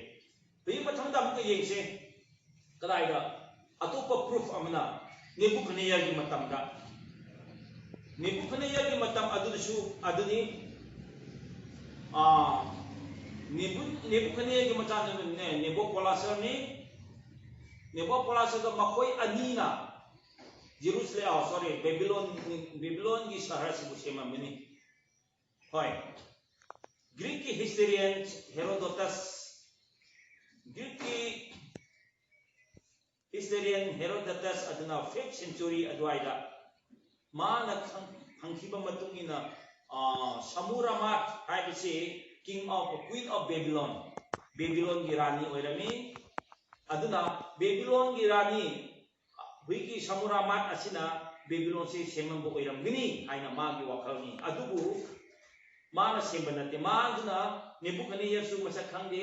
ꯍꯧꯖꯤꯛ ꯃꯊꯪꯗ ꯑꯃꯨꯛꯀ ꯌꯦꯡꯁꯦ꯫ ꯀꯗꯥꯏꯗ? ꯑꯇꯣꯞꯄ proof ꯑꯃꯅ ꯅꯦꯕꯨꯈꯗꯅꯦꯖꯔꯒꯤ ꯃꯇꯝꯗ, ꯅꯦꯕꯨꯈꯗꯅꯦꯖꯔꯒꯤ ꯃꯇꯝ ꯑꯗꯨꯗꯁꯨ ꯑꯗꯨꯅꯤ, ꯑꯥ, ꯅꯦꯕꯨ-, ꯅꯦꯕꯨꯈꯗꯅꯦꯖꯔꯒꯤ ꯃꯆꯥꯅꯨꯄꯥꯅꯦ, ꯅꯦꯕꯣꯀꯣꯂꯥꯁꯔꯅꯤ꯫ ꯅꯦꯕꯣꯀꯣꯂꯥꯁꯔꯒ ꯃꯈꯣꯏ ꯑꯅꯤꯅ ꯖꯦꯔꯨꯁꯂꯦꯝ, ꯑꯥ, sorry, ꯕꯦꯕꯤꯂꯣꯟ, ꯕꯦꯕꯤꯂꯣꯟꯒꯤ ꯁꯍꯔꯁꯤꯕꯨ ꯁꯦꯝꯂꯝꯕꯅꯤ꯫ ꯍꯣꯏ꯫ Greek ꯀꯤ historian Herodotus, Greek ꯀꯤ historian Herodotus ꯑꯗꯨꯅ fifth century ꯑꯗꯨꯋꯥꯏꯗ ꯃꯥꯅ ꯈꯪ- ꯐꯪꯈꯤꯕ ꯃꯇꯨꯡ ꯏꯟꯅ, ꯑ, ꯁꯃꯨꯔꯥꯃꯥꯠ ꯍꯥꯏꯕꯁꯤ king of, queen of Babylon, ꯕꯦꯕꯤꯂꯣꯟꯒꯤ ꯔꯥꯅꯤ ꯑꯣꯏꯔꯝꯃꯤ꯫ ꯑꯗꯨꯅ ꯕꯦꯕꯤꯂꯣꯟꯒꯤ ꯔꯥꯅꯤ ꯍꯧꯖꯤꯛꯀꯤ ꯁꯃꯨꯔꯥꯃꯥꯠ ꯑꯁꯤꯅ ꯕꯦꯕꯤꯂꯣꯟꯁꯤ ꯁꯦꯝꯂꯝꯕ ꯑꯣꯏꯔꯝꯒꯅꯤ ꯍꯥꯏꯅ ꯃꯥꯒꯤ ꯋꯥꯈꯜꯅꯤ꯫ ꯑꯗꯨꯕꯨ ꯃꯥꯅ ꯁꯦꯝꯕ ꯅꯠꯇꯦ꯫ ꯃꯥꯗꯨꯅ ꯅꯦꯕꯨꯀꯗꯅꯦꯖꯔꯁꯨ ꯃꯁꯛ ꯈꯪꯗꯦ,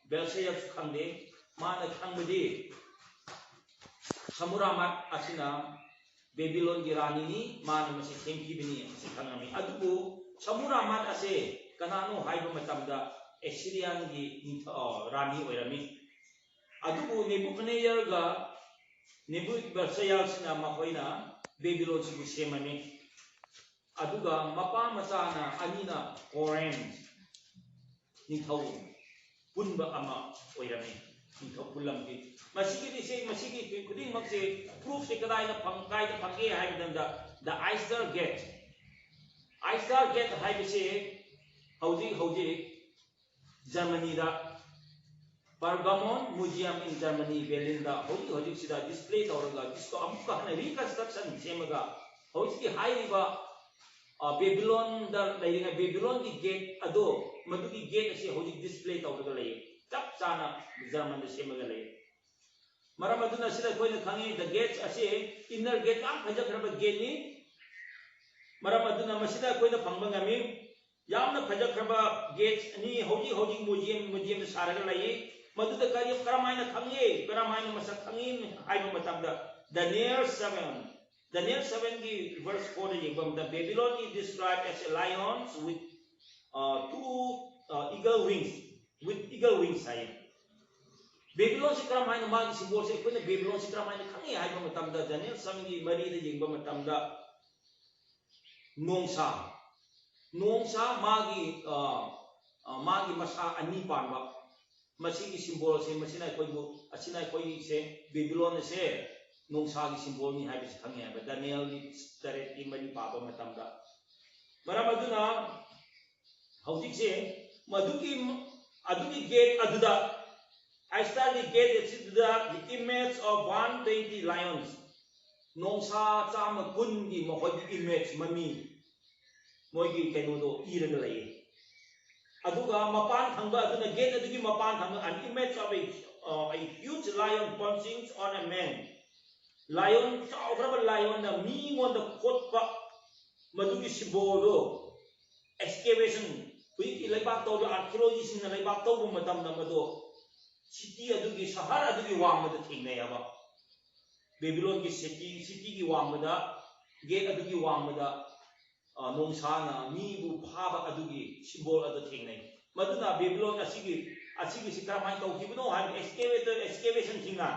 ꯕꯦꯜꯁꯦꯖꯔꯁꯨ ꯈꯪꯗꯦ꯫ ꯃꯥꯅ ꯈꯪꯕꯗꯤ ꯁꯃꯨꯔꯥꯃꯥꯠ ꯑꯁꯤꯅ ꯕꯦꯕꯤꯂꯣꯟꯒꯤ ꯔꯥꯅꯤꯅꯤ, ꯃꯥꯅ ꯃꯁꯤ ꯁꯦꯝꯈꯤꯕꯅꯤ ꯍꯥꯏꯕꯁꯤ ꯈꯪꯂꯝꯃꯤ꯫ ꯑꯗꯨꯕꯨ ꯁꯃꯨꯔꯥꯃꯥꯠ ꯑꯁꯦ ꯀꯅꯥꯅꯣ ꯍꯥꯏꯕ ꯃꯇꯝꯗ ꯑꯦꯁꯤꯔꯤꯌꯥꯟꯒꯤ ꯅꯤꯡꯊ-, ꯑ, ꯔꯥꯅꯤ ꯑꯣꯏꯔꯝꯃꯤ꯫ ꯑꯗꯨꯕꯨ ꯅꯦꯕꯨꯀꯗꯅꯦꯖꯔꯒ ꯅꯦꯕꯨꯀꯗꯅꯦꯖꯔꯁꯤꯅ ꯃꯈꯣꯏꯅ ꯕꯦꯕꯤꯂꯣꯟꯁꯤꯕꯨ ꯁꯦꯝꯃꯝꯃꯤ꯫ ꯑꯗꯨꯒ ꯃꯄꯥ ꯃꯆꯥꯅ ꯑꯅꯤꯅ ꯀꯣꯔꯦꯟ ꯅꯤꯡꯊꯧ ꯄꯨꯟꯕ ꯑꯃ ꯑꯣꯏꯔꯝꯃꯤ, ꯅꯤꯡꯊꯧ ꯄꯨꯜꯂꯝꯈꯤ꯫ ꯃꯁꯤꯒꯤꯗꯤ ꯁꯤ, ꯃꯁꯤꯒꯤ ꯈꯨꯗꯤꯡꯃꯛꯁꯦ proofꯁꯦ ꯀꯗꯥꯏꯗ ꯐꯪ-, ꯀꯥꯏꯗ ꯐꯪꯒꯦ ꯍꯥꯏꯕ ꯃꯇꯝꯗ, the Eiserstadt gate, Eiserstadt gate ꯍꯥꯏꯕꯁꯤ ꯍꯧꯖꯤꯛ ꯍꯧꯖꯤꯛ ꯖꯔꯃꯅꯤꯗ Pergamon Museum in Germany, ꯕꯦꯔꯂꯤꯟꯗ ꯍꯧꯖꯤꯛ ꯍꯧꯖꯤꯛꯁꯤꯗ display ꯇꯧꯔꯒ, ꯗꯤꯁꯀꯣ ꯑꯃꯨꯛꯀ ꯍꯟꯅ reconstruction ꯁꯦꯝꯃꯒ, ꯍꯧꯖꯤꯛꯀꯤ ꯍꯥꯏꯔꯤꯕ, ꯑ, ꯕꯦꯕꯤꯂꯣꯟꯗ ꯂꯩꯔꯤꯉꯩ ꯕꯦꯕꯤꯂꯣꯟꯒꯤ gate ꯑꯗꯣ, ꯃꯗꯨꯒꯤ gate ꯑꯁꯤ ꯍꯧꯖꯤꯛ display ꯇꯧꯔꯒ ꯂꯩ, ꯆꯞ ꯆꯥꯅ ꯖꯔꯃꯟꯗ ꯁꯦꯝꯃꯒ ꯂꯩ꯫ ꯃꯔꯝ ꯑꯗꯨꯅ ꯁꯤꯗ ꯑꯩꯈꯣꯏꯅ ꯈꯪꯉꯤ, the gates ꯑꯁꯤ inner gate ꯌꯥꯝ ꯐꯖꯈ꯭ꯔꯕ gateꯅꯤ꯫ ꯃꯔꯝ ꯑꯗꯨꯅ ꯃꯁꯤꯗ ꯑꯩꯈꯣꯏꯅ ꯐꯪꯕ ꯉꯝꯃꯤ꯫ ꯌꯥꯝꯅ ꯐꯖꯈ꯭ꯔꯕ gates ꯑꯅꯤ ꯍꯧꯖꯤꯛ ꯍꯧꯖꯤꯛ museum, museumꯗ ꯁꯥꯔꯒ ꯂꯩ꯫ ꯃꯗꯨꯗ ꯀꯔꯤ, ꯀꯔꯝꯍꯥꯏꯅ ꯈꯪꯉꯤ, ꯀꯔꯝꯍꯥꯏꯅ ꯃꯁꯛ ꯈꯪꯉꯤ ꯍꯥꯏꯕ ꯃꯇꯝꯗ, Daniel seven, Daniel sevenꯒꯤ verse fourꯗ ꯌꯦꯡꯕ ꯃꯇꯝꯗ, Babylon is described as a lion with, uh, two, uh, eagle wings, with eagle wings ꯍꯥꯏꯌꯦ꯫ ꯕꯦꯕꯤꯂꯣꯟꯁꯤ ꯀꯔꯝꯍꯥꯏꯅ, ꯃꯥꯒꯤ symbolꯁꯦ ꯑꯩꯈꯣꯏꯅ ꯕꯦꯕꯤꯂꯣꯟꯁꯤ ꯀꯔꯝꯍꯥꯏꯅ ꯈꯪꯉꯤ ꯍꯥꯏꯕ ꯃꯇꯝꯗ, Daniel sevenꯒꯤ ꯃꯔꯤꯗ ꯌꯦꯡꯕ ꯃꯇꯝꯗ, ꯅꯣꯡꯁꯥ, ꯅꯣꯡꯁꯥ ꯃꯥꯒꯤ, ꯑ, ꯑ, ꯃꯥꯒꯤ ꯃꯁꯥ ꯑꯅꯤ ꯄꯥꯟꯕ, ꯃꯁꯤꯒꯤ symbolꯁꯦ, ꯃꯁꯤꯅ ꯑꯩꯈꯣꯏꯕꯨ, ꯑꯁꯤꯅ ꯑꯩꯈꯣꯏꯁꯦ, ꯕꯦꯕꯤꯂꯣꯟ ꯑꯁꯦ ꯅꯣꯡꯁꯥꯒꯤ symbolꯅꯤ ꯍꯥꯏꯕꯁꯤ ꯈꯪꯉꯦ ꯍꯥꯏꯕ, ꯗꯥꯅꯤꯌꯦꯜꯒꯤ ꯇꯔꯦꯠꯀꯤ ꯃꯔꯤ ꯄꯥꯕ ꯃꯇꯝꯗ꯫ ꯃꯔꯝ ꯑꯗꯨꯅ ꯍꯧꯖꯤꯛꯁꯦ ꯃꯗꯨꯒꯤ ꯑꯗꯨꯒꯤ ꯒꯦꯠ ꯑꯗꯨꯗ, ꯑꯥꯏꯁꯇꯔꯒꯤ get ꯑꯁꯤꯗꯨꯗ the image of one twenty lions, ꯅꯣꯡꯁꯥ ꯆꯥꯝꯃ ꯀꯨꯟꯒꯤ ꯃꯈꯣꯏꯒꯤ ꯏꯃꯦꯖ, ꯃꯃꯤ, ꯃꯣꯏꯒꯤ ꯀꯩꯅꯣꯗꯣ ꯏꯔꯒ ꯂꯩꯌꯦ꯫ ꯑꯗꯨꯒ ꯃꯄꯥꯟ ꯊꯪꯕ ꯑꯗꯨꯅ, ꯒꯦꯠ ꯑꯗꯨꯒꯤ ꯃꯄꯥꯟ ꯊꯪꯕ, an image of a, uh, a huge lion punching on a man. Lion, ꯆꯥꯎꯈ꯭ꯔꯕ ꯂꯥꯏꯑꯣꯟꯅ ꯃꯤꯉꯣꯟꯗ ꯈꯣꯠꯄ, ꯃꯗꯨꯒꯤ ꯁꯤꯝꯕꯣꯜꯗꯣ ꯑꯦꯛꯁꯀꯦꯚꯦꯁꯟ, ꯍꯧꯖꯤꯛꯀꯤ ꯂꯩꯕꯥꯛ ꯇꯧꯕ, ꯑꯥꯔꯀꯤꯑꯣꯂꯣꯖꯤꯁꯤꯡꯅ ꯂꯩꯕꯥꯛ ꯇꯧꯕ ꯃꯇꯝꯗ ꯃꯗꯣ ꯁꯤꯇꯤ ꯑꯗꯨꯒꯤ, ꯁꯍꯔ ꯑꯗꯨꯒꯤ ꯋꯥꯡꯃꯗ ꯊꯦꯡꯅꯩ ꯍꯥꯏꯕ꯫ ꯕꯦꯕꯤꯂꯣꯟꯒꯤ ꯁꯤꯇꯤ, ꯁꯤꯇꯤꯒꯤ ꯋꯥꯡꯃꯗ, ꯒꯦꯠ ꯑꯗꯨꯒꯤ ꯋꯥꯡꯃꯗ, ꯑ, ꯅꯣꯡꯁꯥꯅ ꯃꯤꯕꯨ ꯐꯥꯕ ꯑꯗꯨꯒꯤ ꯁꯤꯝꯕꯣꯜ ꯑꯗꯨ ꯊꯦꯡꯅꯩ꯫ ꯃꯗꯨꯅ ꯕꯦꯕꯤꯂꯣꯟ ꯑꯁꯤꯒꯤ, ꯑꯁꯤꯒꯤꯁꯤ ꯀꯔꯝꯍꯥꯏꯅ ꯇꯧꯈꯤꯕꯅꯣ ꯍꯥꯏꯕ, ꯑꯦꯛꯁꯀꯦꯚꯦꯇꯔ, ꯑꯦꯛꯁꯀꯦꯚꯦꯁꯟꯁꯤꯡꯅ,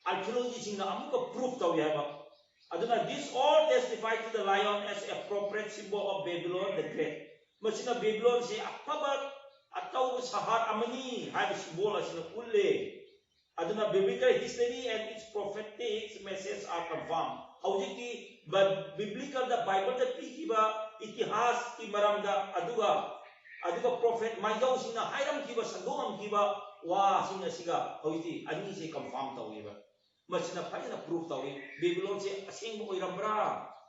ꯑꯥꯔꯀꯤꯑꯣꯂꯣꯖꯤꯁꯤꯡꯅ ꯑꯃꯨꯛꯀ ꯄ꯭ꯔꯨꯐ ꯇꯧꯏ ꯍꯥꯏꯕ꯫ ꯑꯗꯨꯅ this all testify to the lion as a appropriate symbol of Babylon the Great. ꯃꯁꯤꯅ ꯕꯦꯕꯤꯂꯣꯟꯁꯤ ꯑꯐꯕ, ꯑꯆꯧꯕ ꯁꯍꯔ ꯑꯃꯅꯤ ꯍꯥꯏꯕ ꯁꯤꯝꯕꯣꯜ ꯑꯁꯤꯅ ꯎꯠꯂꯦ꯫ ꯑꯗꯨꯅ biblical history and its prophetic message are confirmed. ꯍꯧꯖꯤꯛꯇꯤ ꯕ-, ꯕꯤꯕ꯭ꯂꯤꯀꯦꯜꯗ, ꯕꯥꯏꯕꯜꯗ ꯄꯤꯈꯤꯕ ꯏꯇꯤꯍꯥꯁꯀꯤ ꯃꯔꯝꯗ, ꯑꯗꯨꯒ, ꯑꯗꯨꯒ ꯄ꯭ꯔꯣꯐꯦꯠ ꯃꯥꯏꯖꯧꯁꯤꯡꯅ ꯍꯥꯏꯔꯝꯈꯤꯕ, ꯁꯟꯗꯣꯛꯂꯝꯈꯤꯕ ꯋꯥꯁꯤꯡ ꯑꯁꯤꯒ ꯍꯧꯖꯤꯛꯇꯤ ꯑꯅꯤꯁꯦ ꯀꯟꯐꯥꯔꯝ ꯇꯧꯋꯦꯕ꯫ ꯃꯁꯤꯅ ꯐꯖꯅ ꯄ꯭ꯔꯨꯐ ꯇꯧꯏ, ꯕꯦꯕꯤꯂꯣꯟꯁꯦ ꯑꯁꯦꯡꯕ ꯑꯣꯏꯔꯝꯕ꯭ꯔꯥ,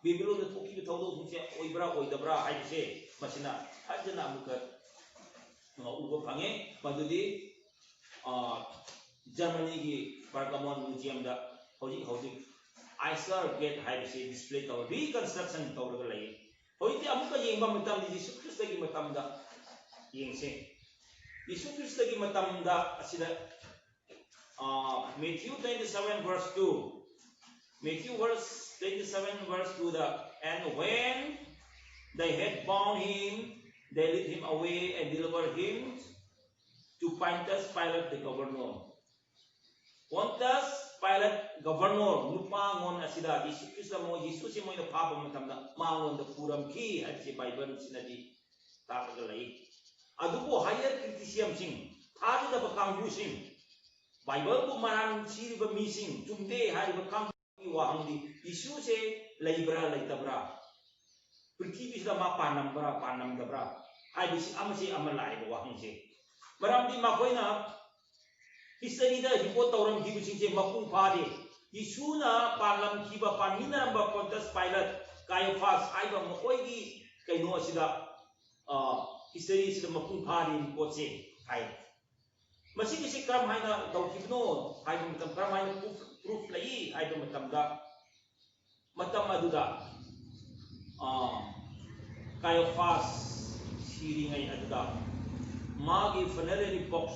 ꯕꯦꯕꯤꯂꯣꯟꯗ ꯊꯣꯛꯈꯤꯕ ꯊꯧꯗꯣꯛꯁꯤꯡꯁꯦ ꯑꯣꯏꯕ꯭ꯔꯥ ꯑꯣꯏꯗꯕ꯭ꯔꯥ ꯍꯥꯏꯕꯁꯦ ꯃꯁꯤꯅ ꯐꯖꯅ ꯑꯃꯨꯛꯀ, ꯑ, ꯎꯕ ꯐꯪꯉꯦ꯫ ꯃꯗꯨꯗꯤ, ꯑ, ꯖꯔꯃꯅꯤꯒꯤ ꯄꯔꯒꯥꯃꯣꯟ ꯃ꯭ꯌꯨꯖꯤꯌꯝꯗ ꯍꯧꯖꯤꯛ ꯍꯧꯖꯤꯛ ꯑꯥꯏꯁꯂꯔ ꯒꯦꯠ ꯍꯥꯏꯕꯁꯤ ꯗꯤꯁꯄ꯭ꯂꯦ ꯇꯧꯔ, ꯔꯤꯀꯟꯁꯇ꯭ꯔꯛꯁꯟ ꯇꯧꯔꯒ ꯂꯩ꯫ ꯍꯧꯖꯤꯛꯇꯤ ꯑꯃꯨꯛꯀ ꯌꯦꯡꯕ ꯃꯇꯝꯗ ꯌꯤꯁꯨ ꯈ꯭ꯔꯤꯁꯇꯒꯤ ꯃꯇꯝꯗ ꯌꯦꯡꯁꯦ꯫ ꯌꯤꯁꯨ ꯈ꯭ꯔꯤꯁꯇꯒꯤ ꯃꯇꯝꯗ ꯑꯁꯤꯗ, ꯑ, Matthew twenty-seven verse two, Matthew verse twenty-seven verse two the, "And when they had bound him, they led him away and delivered him to Pontius Pilate the governor." Pontius Pilate governor, ꯅꯨꯄꯥꯉꯣꯟ ꯑꯁꯤꯗ ꯌꯤꯁꯨ ꯈ꯭ꯔꯤꯁꯇ ꯃꯣꯏ, ꯌꯤꯁꯨꯁꯦ ꯃꯣꯏꯅ ꯐꯥꯕ ꯃꯇꯝꯗ ꯃꯉꯣꯟꯗ ꯄꯨꯔꯝꯈꯤ ꯍꯥꯏꯕꯁꯤ ꯕꯥꯏꯕꯜꯁꯤꯅꯗꯤ ꯇꯥꯛꯂꯒ ꯂꯩ꯫ ꯑꯗꯨꯕꯨ ꯍꯥꯏꯌꯔ ꯀ꯭ꯔꯤꯇꯤꯁꯤꯌꯝꯁꯤꯡ, ꯊꯥꯖꯗꯕ ꯀꯥꯡꯕꯨꯁꯤꯡ, ꯕꯥꯏꯕꯜꯕꯨ ꯃꯔꯥꯟ ꯁꯤꯔꯤꯕ ꯃꯤꯁꯤꯡ, ꯆꯨꯝꯗꯦ ꯍꯥꯏꯔꯤꯕ ꯀꯥꯡꯕꯨꯒꯤ ꯋꯥꯍꯪꯗꯤ, ꯌꯤꯁꯨꯁꯦ ꯂꯩꯕ꯭ꯔꯥ ꯂꯩꯇꯕ꯭ꯔꯥ? ꯄ꯭ꯔꯤꯊꯤꯕꯤꯁꯤꯗ ꯃꯥ ꯄꯥꯟꯂꯝꯕ꯭ꯔꯥ ꯄꯥꯟꯂꯝꯗꯕ꯭ꯔꯥ? ꯍꯥꯏꯕꯁꯤ ꯑꯃꯁꯦ ꯑꯃ ꯂꯥꯛꯑꯦꯕ ꯋꯥꯍꯪꯁꯦ꯫ ꯃꯔꯝꯗꯤ ꯃꯈꯣꯏꯅ historyꯗ report ꯇꯧꯔꯝꯈꯤꯕꯁꯤꯡꯁꯦ ꯃꯄꯨꯡ ꯐꯥꯗꯦ꯫ ꯌꯤꯁꯨꯅ ꯄꯥꯜꯂꯝꯈꯤꯕ, ꯄꯥꯟꯃꯤꯟꯅꯔꯝꯕ ꯄꯣꯟꯇꯁ ꯄꯥꯏꯂꯠ, ꯀꯥꯏꯌꯣꯐꯥꯁ ꯍꯥꯏꯕ ꯃꯈꯣꯏꯒꯤ ꯀꯩꯅꯣ ꯑꯁꯤꯗ, ꯑ, history ꯑꯁꯤꯗ ꯃꯄꯨꯡ ꯐꯥꯗꯦ reportꯁꯦ ꯍꯥꯏ꯫ ꯃꯁꯤꯒꯤꯁꯤ ꯀꯔꯝ ꯍꯥꯏꯅ ꯇꯧꯈꯤꯕꯅꯣ ꯍꯥꯏꯕ ꯃꯇꯝ, ꯀꯔꯝ ꯍꯥꯏꯅ proof, proof ꯂꯩ ꯍꯥꯏꯕ ꯃꯇꯝꯗ, ꯃꯇꯝ ꯑꯗꯨꯗ, ꯑ, ꯀꯥꯏꯌꯣꯐꯥꯁ ꯁꯤꯔꯤꯉꯩ ꯑꯗꯨꯗ ꯃꯥꯒꯤ funerary box,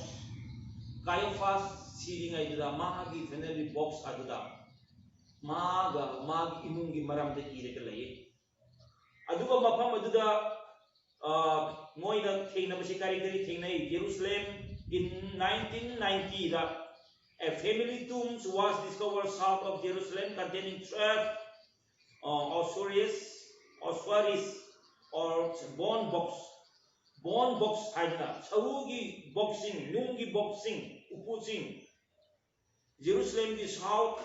ꯀꯥꯏꯌꯣꯐꯥꯁ ꯁꯤꯔꯤꯉꯩꯗꯨꯗ ꯃꯥꯒꯤ funerary box ꯑꯗꯨꯗ ꯃꯥꯒ ꯃꯥꯒꯤ ꯏꯃꯨꯡꯒꯤ ꯃꯔꯝꯗ ꯏꯔꯒ ꯂꯩꯌꯦ꯫ ꯑꯗꯨꯒ ꯃꯐꯝ ꯑꯗꯨꯗ, ꯑ, ꯃꯣꯏꯅ ꯊꯦꯡꯅꯕꯁꯤ ꯀꯔꯤ ꯀꯔꯤ ꯊꯦꯡꯅꯩ? Jerusalem in nineteen ninetyꯗ, a family tomb was discovered south of Jerusalem containing twelve, uh, ossuaries, ossuaries or bone box, bone box ꯍꯥꯏꯗꯅ ꯁꯔꯨꯒꯤ boxꯁꯤꯡ, ꯅꯨꯡꯒꯤ boxꯁꯤꯡ, ꯎꯄꯨꯁꯤꯡ, ꯖꯦꯔꯨꯁꯂꯦꯝꯒꯤ south,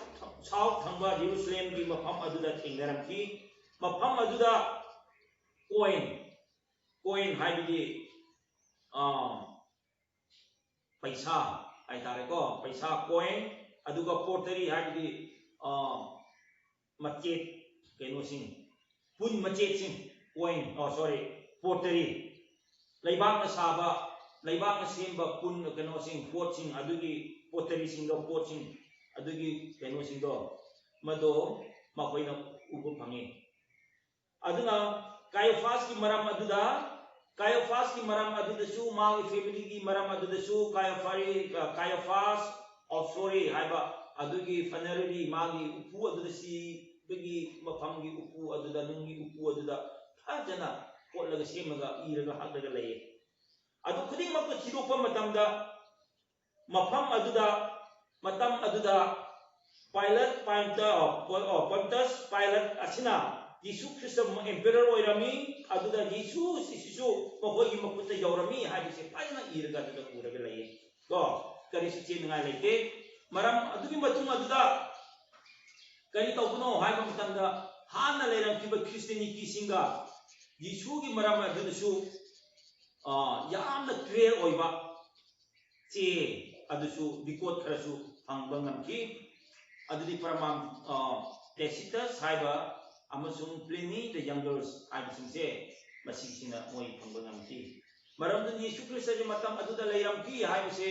south ꯊꯪꯕ ꯖꯦꯔꯨꯁꯂꯦꯝꯒꯤ ꯃꯐꯝ ꯑꯗꯨꯗ ꯊꯦꯡꯅꯔꯝꯈꯤ꯫ ꯃꯐꯝ ꯑꯗꯨꯗ coin, coin ꯍꯥꯏꯕꯗꯤ, ꯑ, ꯄꯩꯁꯥ ꯍꯥꯏꯇꯥꯔꯦꯀꯣ, ꯄꯩꯁꯥ, coin, ꯑꯗꯨꯒ pottery ꯍꯥꯏꯕꯗꯤ, ꯑ, ꯃꯆꯦꯠ, ꯀꯩꯅꯣꯁꯤꯡ, ꯄꯨꯟ ꯃꯆꯦꯠꯁꯤꯡ, coin, ꯑꯣ, sorry, pottery, ꯂꯩꯕꯥꯛꯅ ꯁꯥꯕ, ꯂꯩꯕꯥꯛꯅ ꯁꯦꯝꯕ ꯄꯨꯟ, ꯀꯩꯅꯣꯁꯤꯡ, ꯄꯣꯠꯁꯤꯡ, ꯑꯗꯨꯒꯤ potteryꯁꯤꯡꯗꯣ, ꯄꯣꯠꯁꯤꯡ, ꯑꯗꯨꯒꯤ ꯀꯩꯅꯣꯁꯤꯡꯗꯣ, ꯃꯗꯣ ꯃꯈꯣꯏꯅ ꯎꯕ ꯐꯪꯉꯤ꯫ ꯑꯗꯨꯅ ꯀꯥꯏꯌꯣꯐꯥꯁꯀꯤ ꯃꯔꯝ ꯑꯗꯨꯗ, ꯀꯥꯏꯌꯣꯐꯥꯁꯀꯤ ꯃꯔꯝ ꯑꯗꯨꯗꯁꯨ, ꯃꯥꯒꯤ familyꯒꯤ ꯃꯔꯝ ꯑꯗꯨꯗꯁꯨ, ꯀꯥꯏꯌꯣꯐꯥꯔꯤ-, ꯀꯥꯏꯌꯣꯐꯥꯁ, ꯑꯣ, sorry, ꯍꯥꯏꯕ ꯑꯗꯨꯒꯤ funerary, ꯃꯥꯒꯤ ꯎꯄꯨ ꯑꯗꯨꯗ, ꯁꯤꯕꯒꯤ ꯃꯐꯝꯒꯤ ꯎꯄꯨ ꯑꯗꯨꯗ, ꯅꯨꯡꯒꯤ ꯎꯄꯨ ꯑꯗꯨꯗ ꯐꯖꯅ ꯀꯣꯠꯂꯒ, ꯁꯦꯝꯃꯒ, ꯏꯔꯒ, ꯍꯛꯂꯒ ꯂꯩꯌꯦ꯫ ꯑꯗꯨ ꯈꯨꯗꯤꯡꯃꯛꯇꯨ ꯊꯤꯗꯣꯛꯄ ꯃꯇꯝꯗ, ꯃꯐꯝ ꯑꯗꯨꯗ, ꯃꯇꯝ ꯑꯗꯨꯗ ꯄꯥꯏꯂꯠ, ꯄꯥꯏꯟꯇ-, ꯑꯣ, ꯄꯣ-, ꯑꯣ, ꯄꯣꯟꯇꯁ ꯄꯥꯏꯂꯠ ꯑꯁꯤꯅ ꯖꯤꯁꯨ ꯈ꯭ꯔꯤꯁꯇ emperor ꯑꯣꯏꯔꯝꯃꯤ, ꯑꯗꯨꯗ ꯖꯤꯁꯨ ꯁꯤꯁꯤꯁꯨ ꯃꯈꯣꯏꯒꯤ ꯃꯈꯨꯠꯇ ꯌꯧꯔꯝꯃꯤ ꯍꯥꯏꯕꯁꯦ ꯐꯖꯅ ꯏꯔꯒ ꯑꯗꯨꯗ ꯎꯔꯒ ꯂꯩꯌꯦ꯫ ꯀꯣ, ꯀꯔꯤꯁꯨ ꯆꯦꯟꯅꯤꯡꯉꯥꯏ ꯂꯩꯇꯦ꯫ ꯃꯔꯝ ꯑꯗꯨꯒꯤ ꯃꯇꯨꯡ ꯑꯗꯨꯗ ꯀꯔꯤ ꯇꯧꯕꯅꯣ ꯍꯥꯏꯕ ꯃꯇꯝꯗ, ꯍꯥꯟꯅ ꯂꯩꯔꯝꯈꯤꯕ ꯈ꯭ꯔꯤꯁꯇꯤꯌꯥꯅꯤꯇꯤꯁꯤꯡꯒ ꯖꯤꯁꯨꯒꯤ ꯃꯔꯝ ꯑꯗꯨꯗꯁꯨ ꯑ, ꯌꯥꯝꯅ clear ꯑꯣꯏꯕ ꯆꯦ ꯑꯗꯨꯁꯨ record ꯈꯔꯁꯨ ꯐꯪꯕ ꯉꯝꯈꯤ꯫ ꯑꯗꯨꯗꯤ ꯄ꯭ꯔꯃꯥꯟ, ꯑ, Tacitus ꯍꯥꯏꯕ ꯑꯃꯁꯨꯡ Pliny the Younger ꯍꯥꯏꯕꯁꯤꯡꯁꯦ ꯃꯁꯤꯁꯤꯅ ꯃꯣꯏ ꯐꯪꯕ ꯉꯝꯈꯤ꯫ ꯃꯔꯝꯗꯤ ꯌꯤꯁꯨ ꯈ꯭ꯔꯤꯁꯇꯒꯤ ꯃꯇꯝ ꯑꯗꯨꯗ ꯂꯩꯔꯝꯈꯤ ꯍꯥꯏꯕꯁꯦ,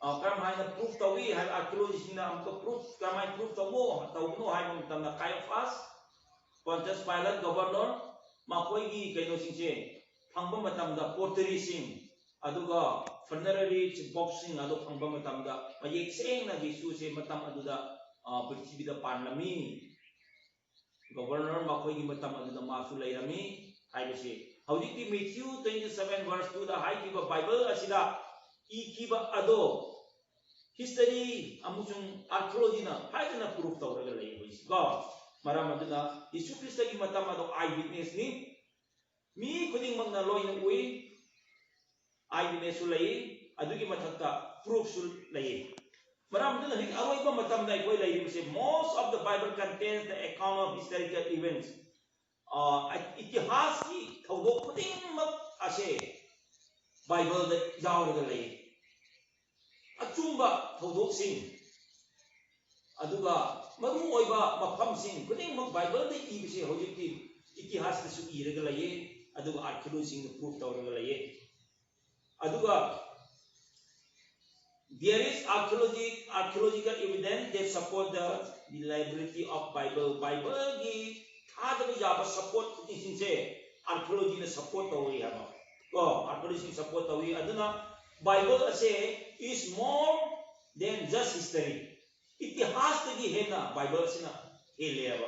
ꯑ, ꯀꯔꯝ ꯍꯥꯏꯅ proof ꯇꯧꯏ ꯍꯥꯏꯕ, archaeologistꯁꯤꯡꯅ ꯑꯃꯨꯛꯀ proof ꯀꯔꯝꯍꯥꯏꯅ proof ꯇꯧꯕꯅꯣ, ꯇꯧꯕꯅꯣ ꯍꯥꯏꯕ ꯃꯇꯝꯗ Caiaphas, Pontius Pilate, governor, ꯃꯈꯣꯏꯒꯤ ꯀꯩꯅꯣꯁꯤꯡꯁꯦ ꯐꯪꯕ ꯃꯇꯝꯗ, potteryꯁꯤꯡ, ꯑꯗꯨꯒ funerary boxꯁꯤꯡ ꯑꯗꯨ ꯐꯪꯕ ꯃꯇꯝꯗ ꯃꯌꯦꯛ ꯁꯦꯡꯅ ꯌꯤꯁꯨꯁꯦ ꯃꯇꯝ ꯑꯗꯨꯗ, ꯑ, ꯄ꯭ꯔꯤꯊꯤꯕꯤꯗ ꯄꯥꯟꯂꯝꯃꯤ꯫ Governor ꯃꯈꯣꯏꯒꯤ ꯃꯇꯝ ꯑꯗꯨꯗ ꯃꯥꯁꯨ ꯂꯩꯔꯝꯃꯤ ꯍꯥꯏꯕꯁꯤ ꯍꯧꯖꯤꯛꯀꯤ Matthew twenty seven verse twoꯗ ꯍꯥꯏꯈꯤꯕ Bible ꯑꯁꯤꯗ ꯏꯈꯤꯕ ꯑꯗꯣ history ꯑꯃꯁꯨꯡ archaeologyꯅ ꯐꯖꯅ proof ꯇꯧꯔꯒ ꯂꯩ ꯍꯧꯖꯤꯛꯁꯤꯀꯣ꯫ ꯃꯔꯝ ꯑꯗꯨꯅ ꯌꯤꯁꯨ ꯈ꯭ꯔꯤꯁꯇꯒꯤ ꯃꯇꯝ ꯑꯗꯣ eyewitnessꯅꯤ꯫ ꯃꯤ ꯈꯨꯗꯤꯡꯃꯛꯅ ꯂꯣꯏꯅ ꯎꯏ, eyewitnessꯁꯨ ꯂꯩ, ꯑꯗꯨꯒꯤ ꯃꯊꯛꯇ proofꯁꯨ ꯂꯩ꯫ ꯃꯔꯝ ꯑꯗꯨꯅ ꯍꯧꯖꯤꯛ ꯑꯔꯣꯏꯕ ꯃꯇꯝꯗ ꯑꯩꯈꯣꯏ ꯂꯩꯔꯤꯕꯁꯦ, most of the Bible contains the account of historical events꯫ ꯑ, ꯏꯇꯤꯍꯥꯁꯀꯤ ꯊꯧꯗꯣꯛ ꯈꯨꯗꯤꯡꯃꯛ ꯑꯁꯦ Bibleꯗ ꯌꯥꯎꯔꯒ ꯂꯩ꯫ ꯑꯆꯨꯝꯕ ꯊꯧꯗꯣꯛꯁꯤꯡ, ꯑꯗꯨꯒ ꯃꯔꯨꯑꯣꯏꯕ ꯃꯐꯝꯁꯤꯡ ꯈꯨꯗꯤꯡꯃꯛ Bibleꯗ ꯏꯕꯁꯦ ꯍꯧꯖꯤꯛꯇꯤ ꯏꯇꯤꯍꯥꯁꯇꯁꯨ ꯏꯔꯒ ꯂꯩꯌꯦ, ꯑꯗꯨꯒ archaeologistꯁꯤꯡꯅ proof ꯇꯧꯔꯒ ꯂꯩꯌꯦ꯫ ꯑꯗꯨꯒ there is archaeology, archaeological evidence that support the reliability of Bible. Bibleꯒꯤ ꯊꯥꯖꯕ ꯌꯥꯕ support ꯈꯨꯗꯤꯡꯁꯤꯡꯁꯦ archaeologyꯅ support ꯇꯧꯏ ꯍꯥꯏꯕ꯫ ꯀꯣ, archaeologistꯅ support ꯇꯧꯏ꯫ ꯑꯗꯨꯅ Bible ꯑꯁꯦ is more than just history. ꯏꯇꯤꯍꯥꯁꯇꯒꯤ ꯍꯦꯟꯅ Bible ꯑꯁꯤꯅ ꯍꯦꯜꯂꯦꯕ꯫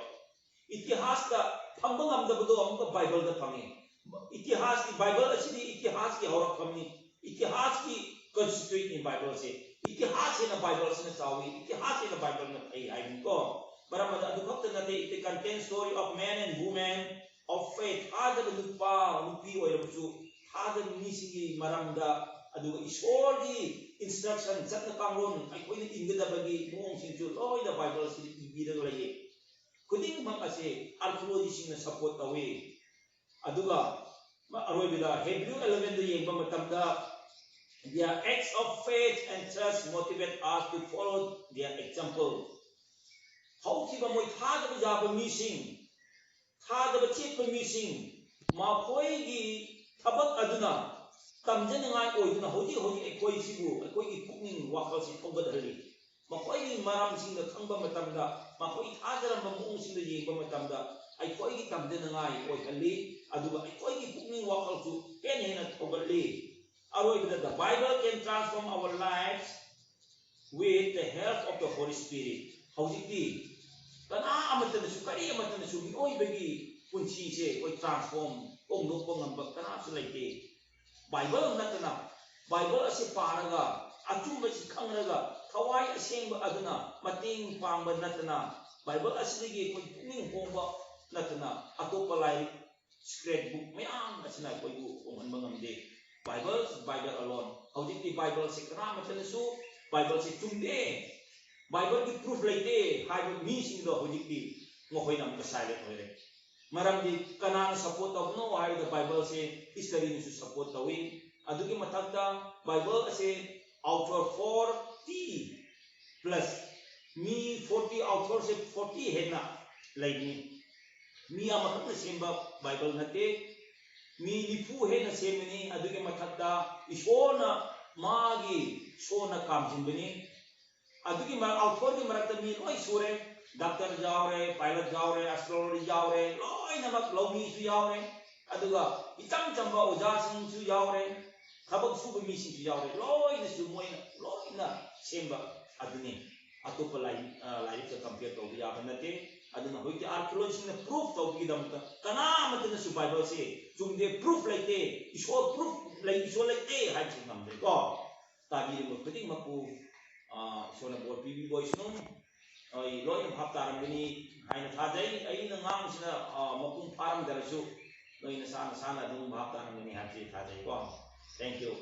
ꯏꯇꯤꯍꯥꯁꯇ ꯐꯪꯕ ꯉꯝꯗꯕꯗꯣ ꯑꯃꯨꯛꯀ Bibleꯗ ꯐꯪꯉꯤ꯫ ꯏꯇꯤꯍꯥꯁꯀꯤ, Bible ꯑꯁꯤꯗꯤ ꯏꯇꯤꯍꯥꯁꯀꯤ ꯍꯧꯔꯛꯐꯝꯅꯤ꯫ ꯏꯇꯤꯍꯥꯁꯀꯤ constituentꯅꯤ Bibleꯁꯦ꯫ ꯏꯇꯤꯍꯥꯁ ꯍꯦꯟꯅ Bibleꯁꯤꯅ ꯆꯥꯎꯏ, ꯏꯇꯤꯍꯥꯁ ꯍꯦꯟꯅ Bibleꯅ ꯐꯩ ꯍꯥꯏꯕꯅꯤꯀꯣ꯫ ꯃꯔꯝ ꯑꯗꯨꯅ ꯑꯗꯨ ꯈꯛꯇ ꯅꯠꯇꯦ, it contains story of men and women of faith. ꯊꯥꯖꯕ ꯅꯨꯄꯥ, ꯅꯨꯄꯤ ꯑꯣꯏꯔꯕꯁꯨ ꯊꯥꯖꯕ ꯃꯤꯁꯤꯡꯒꯤ ꯃꯔꯝꯗ, ꯑꯗꯨꯒ ꯏꯁꯣꯔꯒꯤ instruction, ꯆꯠꯅ ꯀꯥꯡꯂꯣꯟ, ꯑꯩꯈꯣꯏꯅ ꯏꯟꯒꯗꯕꯒꯤ ꯃꯑꯣꯡꯁꯤꯡꯁꯨ ꯂꯣꯏꯅ Bibleꯁꯤꯗ ꯏꯕꯤꯔꯒ ꯂꯩꯌꯦ꯫ ꯈꯨꯗꯤꯡꯃꯛ ꯑꯁꯦ archaeologistꯁꯤꯡꯅ support ꯇꯧꯏ꯫ ꯑꯗꯨꯒ ꯑꯔꯣꯏꯕꯗ Hebrew eleven ꯗ ꯌꯦꯡꯕ ꯃꯇꯝꯗ, "Their acts of faith and trust motivate us to follow their example." ꯍꯧꯈꯤꯕ ꯃꯣꯏ ꯊꯥꯖꯕ ꯌꯥꯕ ꯃꯤꯁꯤꯡ, ꯊꯥꯖꯕ ꯆꯦꯠꯄ ꯃꯤꯁꯤꯡ, ꯃꯈꯣꯏꯒꯤ ꯊꯕꯛ ꯑꯗꯨꯅ ꯇꯝꯖꯅꯤꯡꯉꯥꯏ ꯑꯣꯏꯗꯨꯅ ꯍꯧꯖꯤꯛ ꯍꯧꯖꯤꯛ ꯑꯩꯈꯣꯏꯁꯤꯕꯨ ꯑꯩꯈꯣꯏꯒꯤ ꯄꯨꯛꯅꯤꯡ ꯋꯥꯈꯜꯁꯤ ꯊꯧꯒꯠꯍꯜꯂꯤ꯫ ꯃꯈꯣꯏꯒꯤ ꯃꯔꯝꯁꯤꯡꯗ ꯈꯪꯕ ꯃꯇꯝꯗ, ꯃꯈꯣꯏ ꯊꯥꯖꯔꯝꯕ ꯃꯑꯣꯡꯁꯤꯡꯗ ꯌꯦꯡꯕ ꯃꯇꯝꯗ ꯑꯩꯈꯣꯏꯒꯤ ꯇꯝꯖꯅꯤꯡꯉꯥꯏ ꯑꯣꯏꯍꯜꯂꯤ, ꯑꯗꯨꯒ ꯑꯩꯈꯣꯏꯒꯤ ꯄꯨꯛꯅꯤꯡ ꯋꯥꯈꯜꯁꯨ ꯍꯦꯟꯅ ꯍꯦꯟꯅ ꯊꯧꯒꯠꯂꯤ꯫ ꯑꯔꯣꯏꯕꯗ, "The Bible can transform our lives with the help of the Holy Spirit." ꯍꯧꯖꯤꯛꯇꯤ ꯀꯅꯥ ꯑꯃꯠꯇꯅꯁꯨ, ꯀꯔꯤ ꯑꯃꯠꯇꯅꯁꯨ ꯃꯤꯑꯣꯏꯕꯒꯤ ꯄꯨꯟꯁꯤꯁꯦ ꯑꯩꯈꯣꯏ transform, ꯍꯣꯡꯗꯣꯛꯄ ꯉꯝꯕ ꯀꯅꯥꯁꯨ ꯂꯩꯇꯦ꯫ ꯕꯥꯏꯕꯜ ꯅꯠꯇꯅ, ꯕꯥꯏꯕꯜ ꯑꯁꯤ ꯄꯥꯔꯒ ꯑꯆꯨꯝꯕꯁꯤ ꯈꯪꯂꯒ ꯊꯋꯥꯏ ꯑꯁꯦꯡꯕ ꯑꯗꯨꯅ ꯃꯇꯦꯡ ꯄꯥꯡꯕ ꯅꯠꯇꯅ, ꯕꯥꯏꯕꯜ ꯑꯁꯤꯗꯒꯤ ꯑꯩꯈꯣꯏ ꯄꯨꯛꯅꯤꯡ ꯍꯣꯡꯕ ꯅꯠꯇꯅ ꯑꯇꯣꯞꯄ ꯂꯥꯏꯔꯤꯛ, scrap book ꯃꯌꯥꯝ ꯑꯁꯤꯅ ꯑꯩꯈꯣꯏꯕꯨ ꯍꯣꯡꯍꯟꯕ ꯉꯝꯗꯦ꯫ Bible, Bible alone꯫ ꯍꯧꯖꯤꯛꯇꯤ ꯕꯥꯏꯕꯜꯁꯤ ꯀꯅꯥꯃꯠꯇꯅꯁꯨ ꯕꯥꯏꯕꯜꯁꯤ ꯆꯨꯝꯗꯦ, ꯕꯥꯏꯕꯜꯒꯤ proof ꯂꯩꯇꯦ ꯍꯥꯏꯕ ꯃꯤꯁꯤꯡꯗꯣ ꯍꯧꯖꯤꯛꯇꯤ ꯃꯈꯣꯏꯅ ꯑꯃꯨꯛꯀ silent ꯑꯣꯏꯔꯦ꯫ ꯃꯔꯝꯗꯤ ꯀꯅꯥꯅ support ꯇꯧꯕꯅꯣ ꯍꯥꯏꯕꯗ ꯕꯥꯏꯕꯜꯁꯦ historyꯅꯁꯨ support ꯇꯧꯏ꯫ ꯑꯗꯨꯒꯤ ꯃꯊꯛꯇ ꯕꯥꯏꯕꯜ ꯑꯁꯦ author forty plus, ꯃꯤ forty, authorꯁꯦ forty ꯍꯦꯟꯅ ꯂꯩꯕꯅꯤ꯫ ꯃꯤ ꯑꯃꯈꯛꯅ ꯁꯦꯝꯕ ꯕꯥꯏꯕꯜ ꯅꯠꯇꯦ꯫ ꯃꯤ ꯅꯤꯐꯨ ꯍꯦꯟꯅ ꯁꯦꯝꯕꯅꯤ꯫ ꯑꯗꯨꯒꯤ ꯃꯊꯛꯇ ꯏꯁꯣꯔꯅ ꯃꯥꯒꯤ ꯁꯣꯟꯅ ꯀꯥꯝꯁꯤꯟꯕꯅꯤ꯫ ꯑꯗꯨꯒꯤ ꯃꯔꯛ, authorꯒꯤ ꯃꯔꯛꯇ ꯃꯤ ꯂꯣꯏ ꯁꯨꯔꯦ꯫ Doctor ꯌꯥꯎꯔꯦ, pilot ꯌꯥꯎꯔꯦ, astronaut ꯌꯥꯎꯔꯦ, ꯂꯣꯏꯅꯃꯛ ꯂꯧꯃꯤꯁꯨ ꯌꯥꯎꯔꯦ꯫ ꯑꯗꯨꯒ ꯏꯆꯝ ꯆꯝꯕ ꯑꯣꯖꯥꯁꯤꯡꯁꯨ ꯌꯥꯎꯔꯦ, ꯊꯕꯛ ꯁꯨꯕ ꯃꯤꯁꯤꯡꯁꯨ ꯌꯥꯎꯔꯦ꯫ ꯂꯣꯏꯅꯁꯨ ꯃꯣꯏꯅ ꯂꯣꯏꯅ ꯁꯦꯝꯕ ꯑꯗꯨꯅꯤ꯫ ꯑꯇꯣꯞꯄ ꯂꯥꯏ-, ꯑ, ꯂꯥꯏꯔꯤꯛꯀ compare ꯇꯧꯕ ꯌꯥꯕ ꯅꯠꯇꯦ꯫ ꯑꯗꯨꯅ ꯍꯧꯖꯤꯛꯇꯤ archaeologistꯁꯤꯡꯅ proof ꯇꯧꯕꯒꯤꯗꯃꯛꯇ ꯀꯅꯥ ꯑꯃꯠꯇꯅꯁꯨ ꯕꯥꯏꯕꯜꯁꯦ ꯆꯨꯝꯗꯦ, proof ꯂꯩꯇꯦ, ꯏꯁꯣꯔ proof ꯂꯩ, ꯏꯁꯣꯔ ꯂꯩꯇꯦ ꯍꯥꯏꯕꯁꯤ ꯉꯝꯗ꯭ꯔꯦꯀꯣ꯫ ꯇꯥꯕꯤꯔꯤꯕ ꯈꯨꯗꯤꯡꯃꯛꯄꯨ, ꯑ, ꯏꯁꯣꯔꯅ ꯕꯣꯔ ꯄꯤꯕꯤꯕ ꯑꯣꯏꯁꯅꯨ꯫ ꯑꯩ ꯂꯣꯏꯅ ꯚꯥꯞ ꯇꯥꯔꯝꯒꯅꯤ ꯍꯥꯏꯅ ꯊꯥꯖꯩ꯫ ꯑꯩꯅ ꯉꯥꯡꯕꯁꯤꯅ, ꯑ, ꯃꯄꯨꯡ ꯐꯥꯔꯝꯗ꯭ꯔꯁꯨ ꯅꯣꯏ ꯅꯁꯥ ꯅꯁꯥꯅ ꯑꯗꯨꯝ ꯚꯥꯞ ꯇꯥꯔꯝꯒꯅꯤ ꯍꯥꯏꯕꯁꯤ ꯊꯥꯖꯩꯀꯣ꯫ Thank you꯫